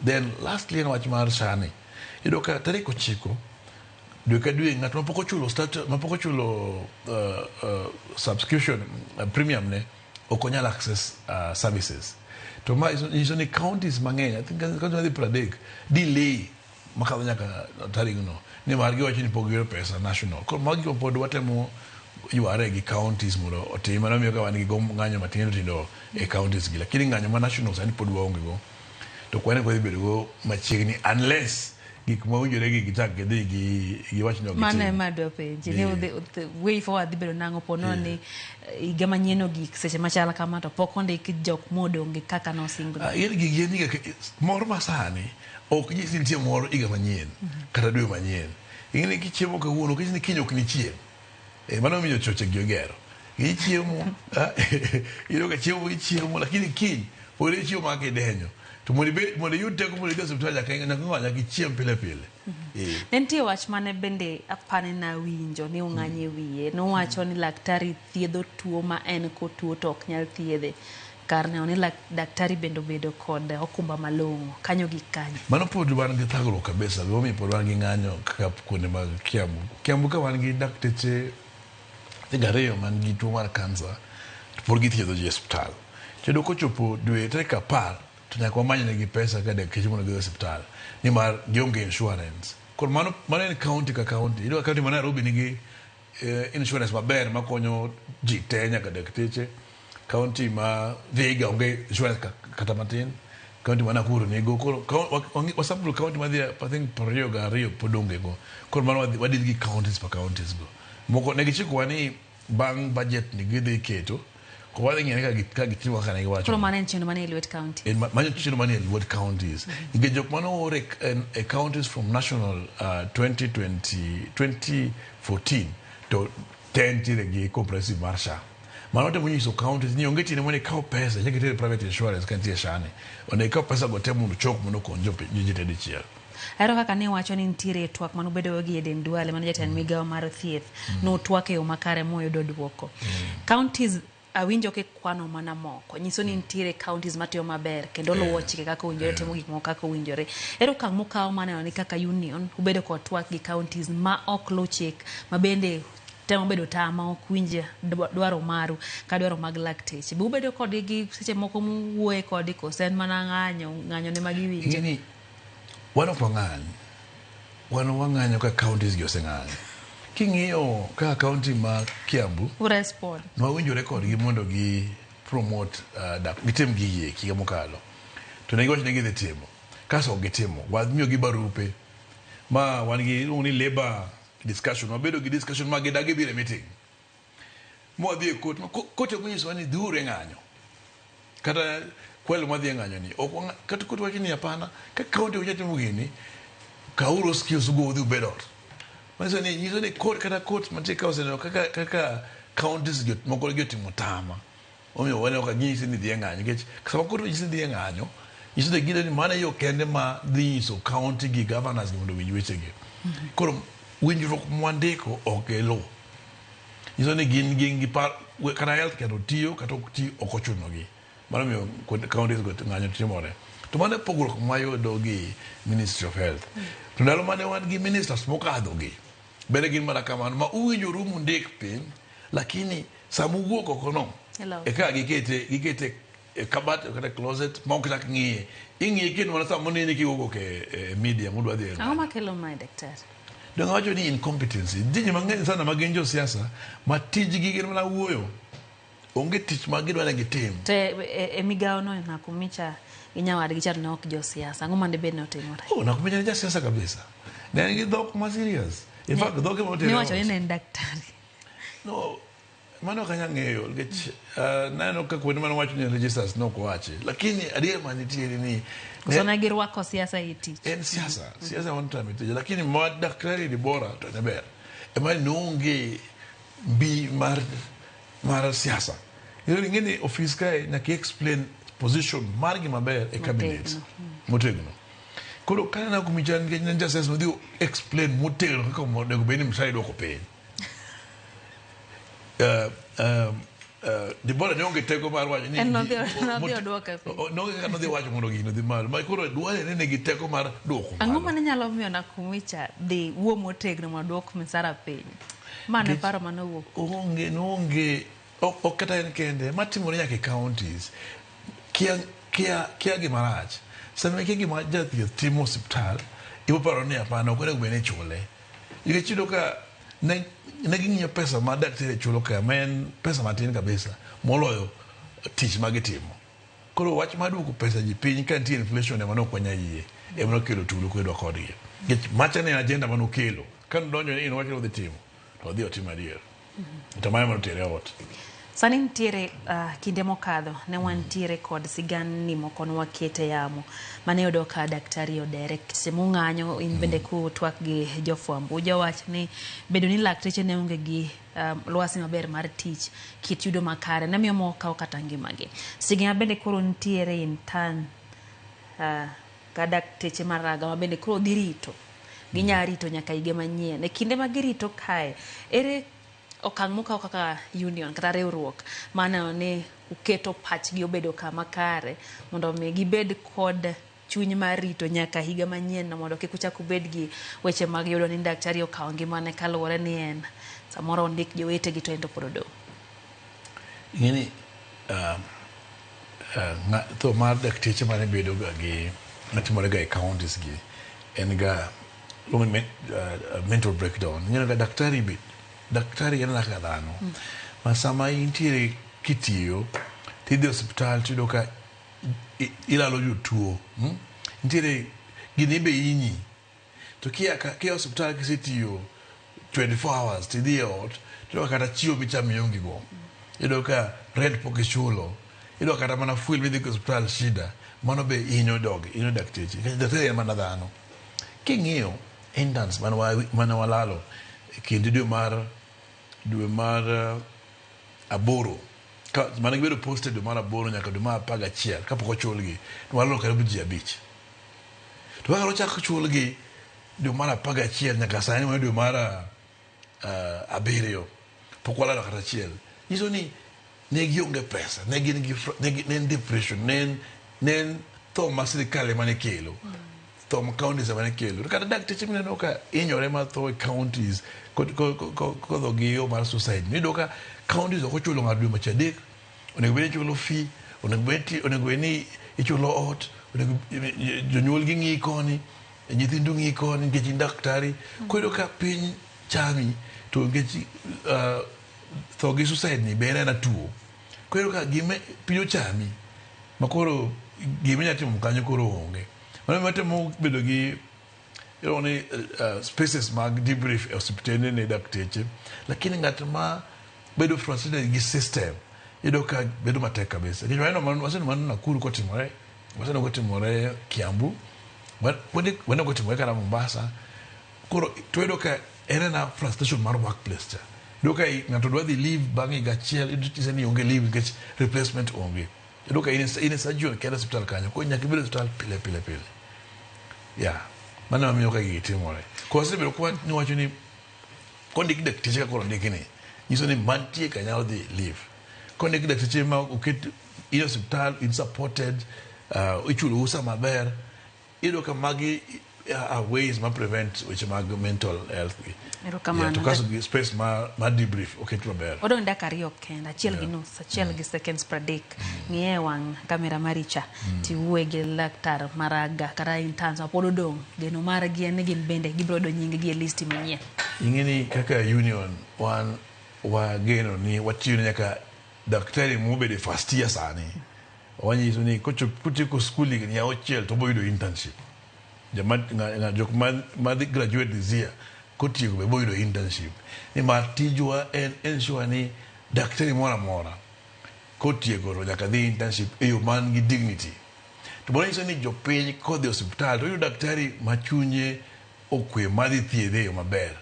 Then lastly en wach mar SHA ni. Iyudo ka tarik 9 dwe ka dwe ng'at mapok ochulo start mapok ochulo subscription premium ne ok onyal access services. To ma nyiso ni counties mang'eny, I think counties madhi 30 delay makadho nyaka tarigno nimar giwacho ni pok giyudo pesa national. Koro magi gik ma pod watemo yware gi counties mondo otim. Mano miyo ka wan gi ng'anyo matindo tindo e counties gi. Lakini ng'anyo ma national sani pod waonge go. To kwan ok wadhi bedo go machiegni unless gik ma owinjore gi gichak gidhi gi giwach ni ok
Mano
gitim.
ema adwa penji ni way forward dhi bedo nang'o po nono ni higa manyien ogik seche machal kama to pok ondik jok modong' gi kaka nosingno.
In gigi en higa mor masani ok nyis ni nitie mor higa manyien kata dwe manyien. Ing'e ni kichiemo kawuono ok nyis ni kiny ok nichiem. Mano omiyo choche gi ogero. Ichiemo, iyudo ka chiemo ichiemo lakini kiny pod ichiemo ma kidenyo. To mondo ibed mondo iyud teko mondo idhi e osiptal nyaka nyaka nyaka ichiem pile pile. Eh.
Ne nitie wach mane bende apani nawinjo ni ung'anyo e wiye. Nowacho ni laktari thiedho tuo ma en kotuo to ok nyal thiedhe. Kar neno ni lak, daktari bende obedo kod okumba malong'o. Kanyo gi kanyo.
Mano pod wan gi thagruok kabisa, gimomiyo pod wan gi ng'anyo kaka kuonde mag Kiambu. Kiambu ka wan gi dakteche 2 man gi tuo mar kansa to pod githiedho ji e osiptal. Kendo kochopo dwe tarik 10 to nyaka wamany negi pesa kaka dakteche mondo gidhi e osiptal nimar gionge insurance. Koro mano, mano en county ka county. Iyudo ka county ma Nairobi nigi insurance maber makonyo ji te nyaka dakteche. County ma Vihiga onge insurance kata matin. County ma Nakuru nigo. Koro wasample county madhi I think 22 pod onge go. Koro mano wadil gi counties per counties go. Moko ne gichikowa ni bang' budget ni gidhi keto. Koro wadhi ng'iyo ni ka gitimo kaka ne giwacho.
Koro mano en chenro manie lwet county.
En mano chenro manie lwet counties. Nikech jok mane oor e counties from national 2014 to te nitiere gi comprehensive mar SHA. Mano temo nyiso counties ni onge tiende mondo ikaw pesa ichak iter e private insurance ka nitie SHA ni. Onego ikaw pesa go te mondo ochok mondo okony ji te dichiel.
Ahero kaka ne iwacho ni nitiere twak mane ubedogo gi Eden Duale mane jatend migawo mar thieth. Nutwak e yo makare muyudo duoko. Counties awinjo kikwano mana moko. Nyiso ni nitiere counties matiyo maber kendo luwo chike kaka owinjore, timo gik moko kaka owinjore. Ere okang' mukawo mar neno ni kaka union ubedo kod twak gi counties ma ok luw chik ma bende temo bedo tama ok winj dwaro maru ka dwaro mag lakteche. Be ubedo kodgi gi seche moko muwuoye kodgi koso en mana ng'anyo, ng'anyo ne ma giwinjo?
Ing'eni wan ok wang'any. Wan wang'anyo ka counties gi oseng'anyo. King'iyo kaka county ma Kiambu,
Urespond.
nwawinjore kodgi mondo gi promote dak gitim gigi eki higa mokalo. To ne giwacho ni gidhi timo. Kasto ok gitimo. Wamiyogi barupe ma wan gi iluongo ni labor discussion. Wabedo gi discussion ma gidagi biro e meeting. Mwadhi e court, court omonyisowa ni dhiuru e ng'anyo. Kata kwelo mwadhi e ng'anyo ni, ok kata court wacho ni hapana, ka county ok nyal timo gini, kawuru skills ugo udhi ubed ot. Manyiso ni, nyiso ni court kata court mantie ka oseneno kaka, kaka counties gi moko gi otimo tama. Omiyo waneno ka ginyisi ni dhi e ng'anyo. Nikech sama court onyisi ni dhi e ng'anyo, nyiso ni gineno ni mano e yo kende ma dhi nyiso county gi governors gi mondo owinj wechegi. Koro winjruok mwandiko ok e law. Nyiso ni gin gin gi par, kata health care otiyo kata ok ti ok ochunogi. Mano miyo counties go ng'anyo timore. To mano e pogruok mwayudo gi Ministry of Health. To ndalo mane wan gi ministers mokadho gi, bende gin mana kamano ma uwinjoru mundik piny, lakini sama uwuok oko no, eka gikete e kabat kata closet ma ok chak ng'iye. Ing'iye kendo mana sama oneni kiwuok e media mudwa dhi e
Ang'o makelo mae, daktari?
Donge awacho ni incompetency. Nitie ji mang'eny sana ma gin josiasa ma tijgi gin mana wuoyo. Onge tich ma gidwa ni gitim.
To e migawo no Nakhumicha gi nyawadgi cha ne ok josiasa. Ang'o mane bed ni otimore?
Oh, Nakhumicha ne jasiasa kabisa. Ne en gi dhok ma serious. In fact, dhoge ma otere
Niwacho ni
ot.
ne en daktari.
No, mano ok anyal ng'eyo nikech naneno ka kuonde mane owacho ni registers ne ok owachi. Lakini adier manitiere ni
Koso ne girwako siasa e tich.
En siasa, siasa one time e tich. Lakini ma daktari Deborah to ne ber. Ema ni noonge mbi mar siasa. Ing'e ni ofis kae nyaka explain position mar gima ber e cabinet. Motegno. Koro ka Nakhumicha nikech ne en jasiasa nodhi explain motegno kaka onego bed ni mshahara idwoko piny. Deborah ne onge teko mar wacho ni
En nodhi odwoke piny.
Nonge kaka nodhi wacho mondo gino odhi malo. Ma koro Duale ne nigi teko mar dwoko
Ang'o
malo.
mane nyalo miyo Nakhumicha dhi wuo motegno mondo odwok misara piny? Mano e paro mane owuok.
Onge, noonge, ok kata en kende, matimore nyaka e counties. Kia gima rach. Sama ikia gima jathieth timo osiptal, ibo paro ni hapana, ok onego bed ni ichule. Nikech iyudo ka ne ging'iyo pesa ma daktari chulo ka, ma en pesa matin kabisa moloyo tich ma gitimo. Koro wach mar duoko pesa ji piny ka nitie inflation ema ne ok wanyal yie, ema nokelo tulo kwedwa kodgi. Nikech macha ne en agenda mane okelo. Ka nodonjo ni en wach odhi timo, to odhi otimo adier. To mano ema notere ot.
Sani nitiere kinde mokadho ne wantiere kod sigandni moko ne wakete yamo mane yudo ka daktari odere seche mung'anyo in bende kutwak gi jofwambo ujawach ni bedo ni lakteche ne onge gi lwasi maber mar tich kit yudo makare ne miyo moko kawo kata ngimagi. Sigana bende koro nitiere intern Ka dakteche Maraga ma bende koro dhi rito. Ginya rito nyaka higa manyien. E kinde ma girito kae, ere okang' mukawo kaka union kata riwruok maneno ni uketo pachgi obedo kama kare mondo mi gibed kod chuny mar rito nyaka higa manyien no mondo kik uchak ubed gi weche mag yudo ni daktari okawo ngimane kaluwore ni en samoro ondik jowetegi to en to pod odong'.
Ing'eni tho mar dakteche mane bedo ga gi matimore ga e counties gi en ga luongo ni mental breakdown. Ing'eyo ga daktari be daktari en kaka dhano. Ma sama intiere kitiyo tidhi e osiptal tiyudo ka ilalo jotuo. Nitiere gini be hinyi. To kia kia osiptal kisetiyo 24 hours tidhi e ot tiyudo ka kata chiemo michamo ionge go. Iyudo ka rent pok ichulo. Iyudo kata mana fuel midhi go e osiptal shida. Mano be hinyo dog, hinyo dakteche. Nikech daktari en mana dhano. King'iyo interns mane walalo e kind dwe mar aboro ka mane gibedo posted dwe mar aboro nyaka dwe mar 11 kapok ochulgi walalo karibu ji 5. To kaka nochak chulgi dwe mar 11 nyaka sani wan dwe mar 7 pok walalo kata achiel. Nyiso ni ne gionge pesa, ne gin gi ne en depression, ne en tho ma sirikal ema ne kelo. Tho ma counties ema ne kelo. To kata dakteche mineno ka hinyore ma tho e counties kodho gi yo mar suicide. Iyudo ka counties ok ochulo ng'ato dwe macha 3, onego bed ni ichulo fee, onego bed ni ichulo ot, onego jonyuol gi ng'iyi koni, nyithindo ng'iyi koni nikech in daktari. Koro iyudo ka piny chami to nikech tho gi suicide ni be en aena tuo. Koro iyudo ka gima piny ochami ma koro gima inyalo timo kanyo koro onge. Mano ema temo bedo gi iluongo ni spaces mag debrief e osiptende ne dakteche. Lakini ng'at ma bedo frustrated gi system iyudo ka bedo matek kabisa. Nikech waseneno mano Nakuru kotimore, waseneno kotimore Kiambu, waneno kotimore kata Mombasa. Koro to iyudo ka en ena frustration mar workplace cha. Iyudo ka ng'ato dwa dhi leave bang' higa achiel, iyudo ni onge leave nikech replacement onge. Iyudo ka in e surgeon kende e osiptal kanyo, koro nyaka ibed e osiptal pile pile pile. Yeah, mano ema miyo ka gigi timore. Koro wasebedo kwa niwacho ni kondik dakteche kaka koro ondiki ni, nyiso ni mantie ka nyalo dhi leave. Kondik dakteche ma oket in e osiptal, in supported, ichulo usa maber, iyudo ka magi are ways ma prevent weche mag mental health gi.
Erokamano.
Yeah, to kaso gi space ma debrief oket maber.
Odong' dakika 2 kende, 1 gi nus, 1 gi seconds 30. Ng'iye wang' kamera maricha tiwuoye gi laktar Maraga kata interns ma pod odong'. Geno margi en ni gin bende gibiro yudo nying gi e listi manyien.
Ing'e ni kaka union wan wageno ni watiyo nyaka daktari mobedo e first year sani. Wanyiso ni kotieko skul higni 6 to boyudo internship. Jok ma dhi graduate this year kotieko be boyudo internship. Nimar tijwa en ensure ni daktari moro amora kotieko to nyaka dhi internship e yo man gi dignity. To mano nyiso ni jopiny kodhi e osiptal to yudo daktari ma chunye okwe madhi thiedhe e yo maber.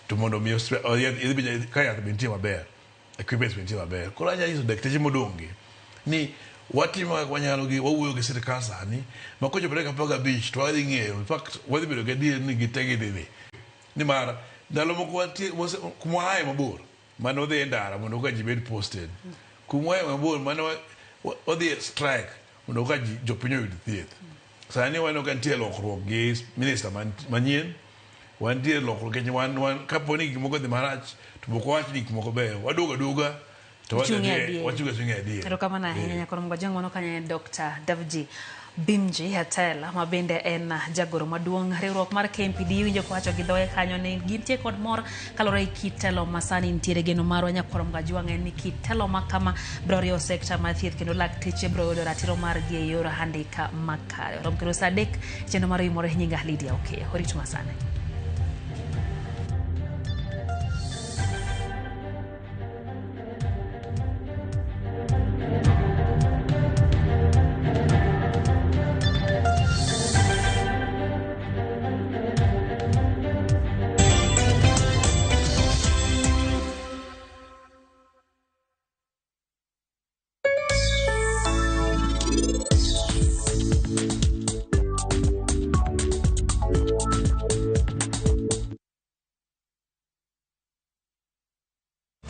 To mondo mi ka yath be nitie maber, equipment be nitie maber. Koro anyalo nyiso dakteche modong' gi ni watimo kaka wanyalo gi wawuoyo gi sirikal sani ma kochopo tarik 15 to wadhi ng'eyo. In fact wadhi bedo gadier ni gite gidhi dhi. Nimar ndalo moko wantie kuma waaye mabor mane wadhi e ndara mondo ka ji bed posted. Kuma waaye mabor mane wadhi e strike mondo ka jopiny oyud thieth. Sani waneno ka nitie lokruok gi minister manyien. Wantie lokruok nikech wan kapo ni gik moko odhi marach to ok wawach ni gik moko beyo. Waduogo aduoga to
Wachung' e adier.
wachung' achung'a e adier.
Erokamano ahinya nyakoro Mgwajang' mano kanyo en Dr. Davji Bhimji Patel ma bende en jagoro maduong' riwruok mar KMPD. Iwinjo kowacho gi dhoge kanyo ni gintie kod mor kaluwore gi kit telo ma sani nitiere. Geno marwa nyakwar Mgwajwang' en ni kit telo ma kama biro riwo sekta mar thieth kendo lakteche biro yudo ratiro margi e yor andika makare. Orom kendo saa 3 chenro mar Oyimore. Nyinga Lydia Okeyo. Orit masani.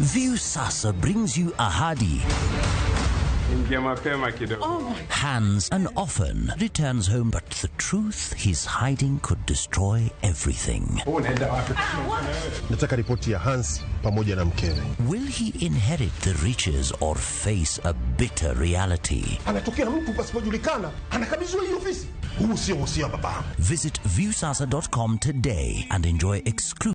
Viusasa brings you Ahadi.
Ingia mapema kidogo.
Hans and often returns home, but the truth he's hiding could destroy everything.
Unaenda wapi?
Nataka ripoti ya Hans pamoja na mkewe.
Will he inherit the riches or face a bitter reality?
Anatokea mtu pasipojulikana, anakabidhiwa hii ofisi. Huu sio wosia wa babangu.
Visit viewsasa.com today and enjoy exclusive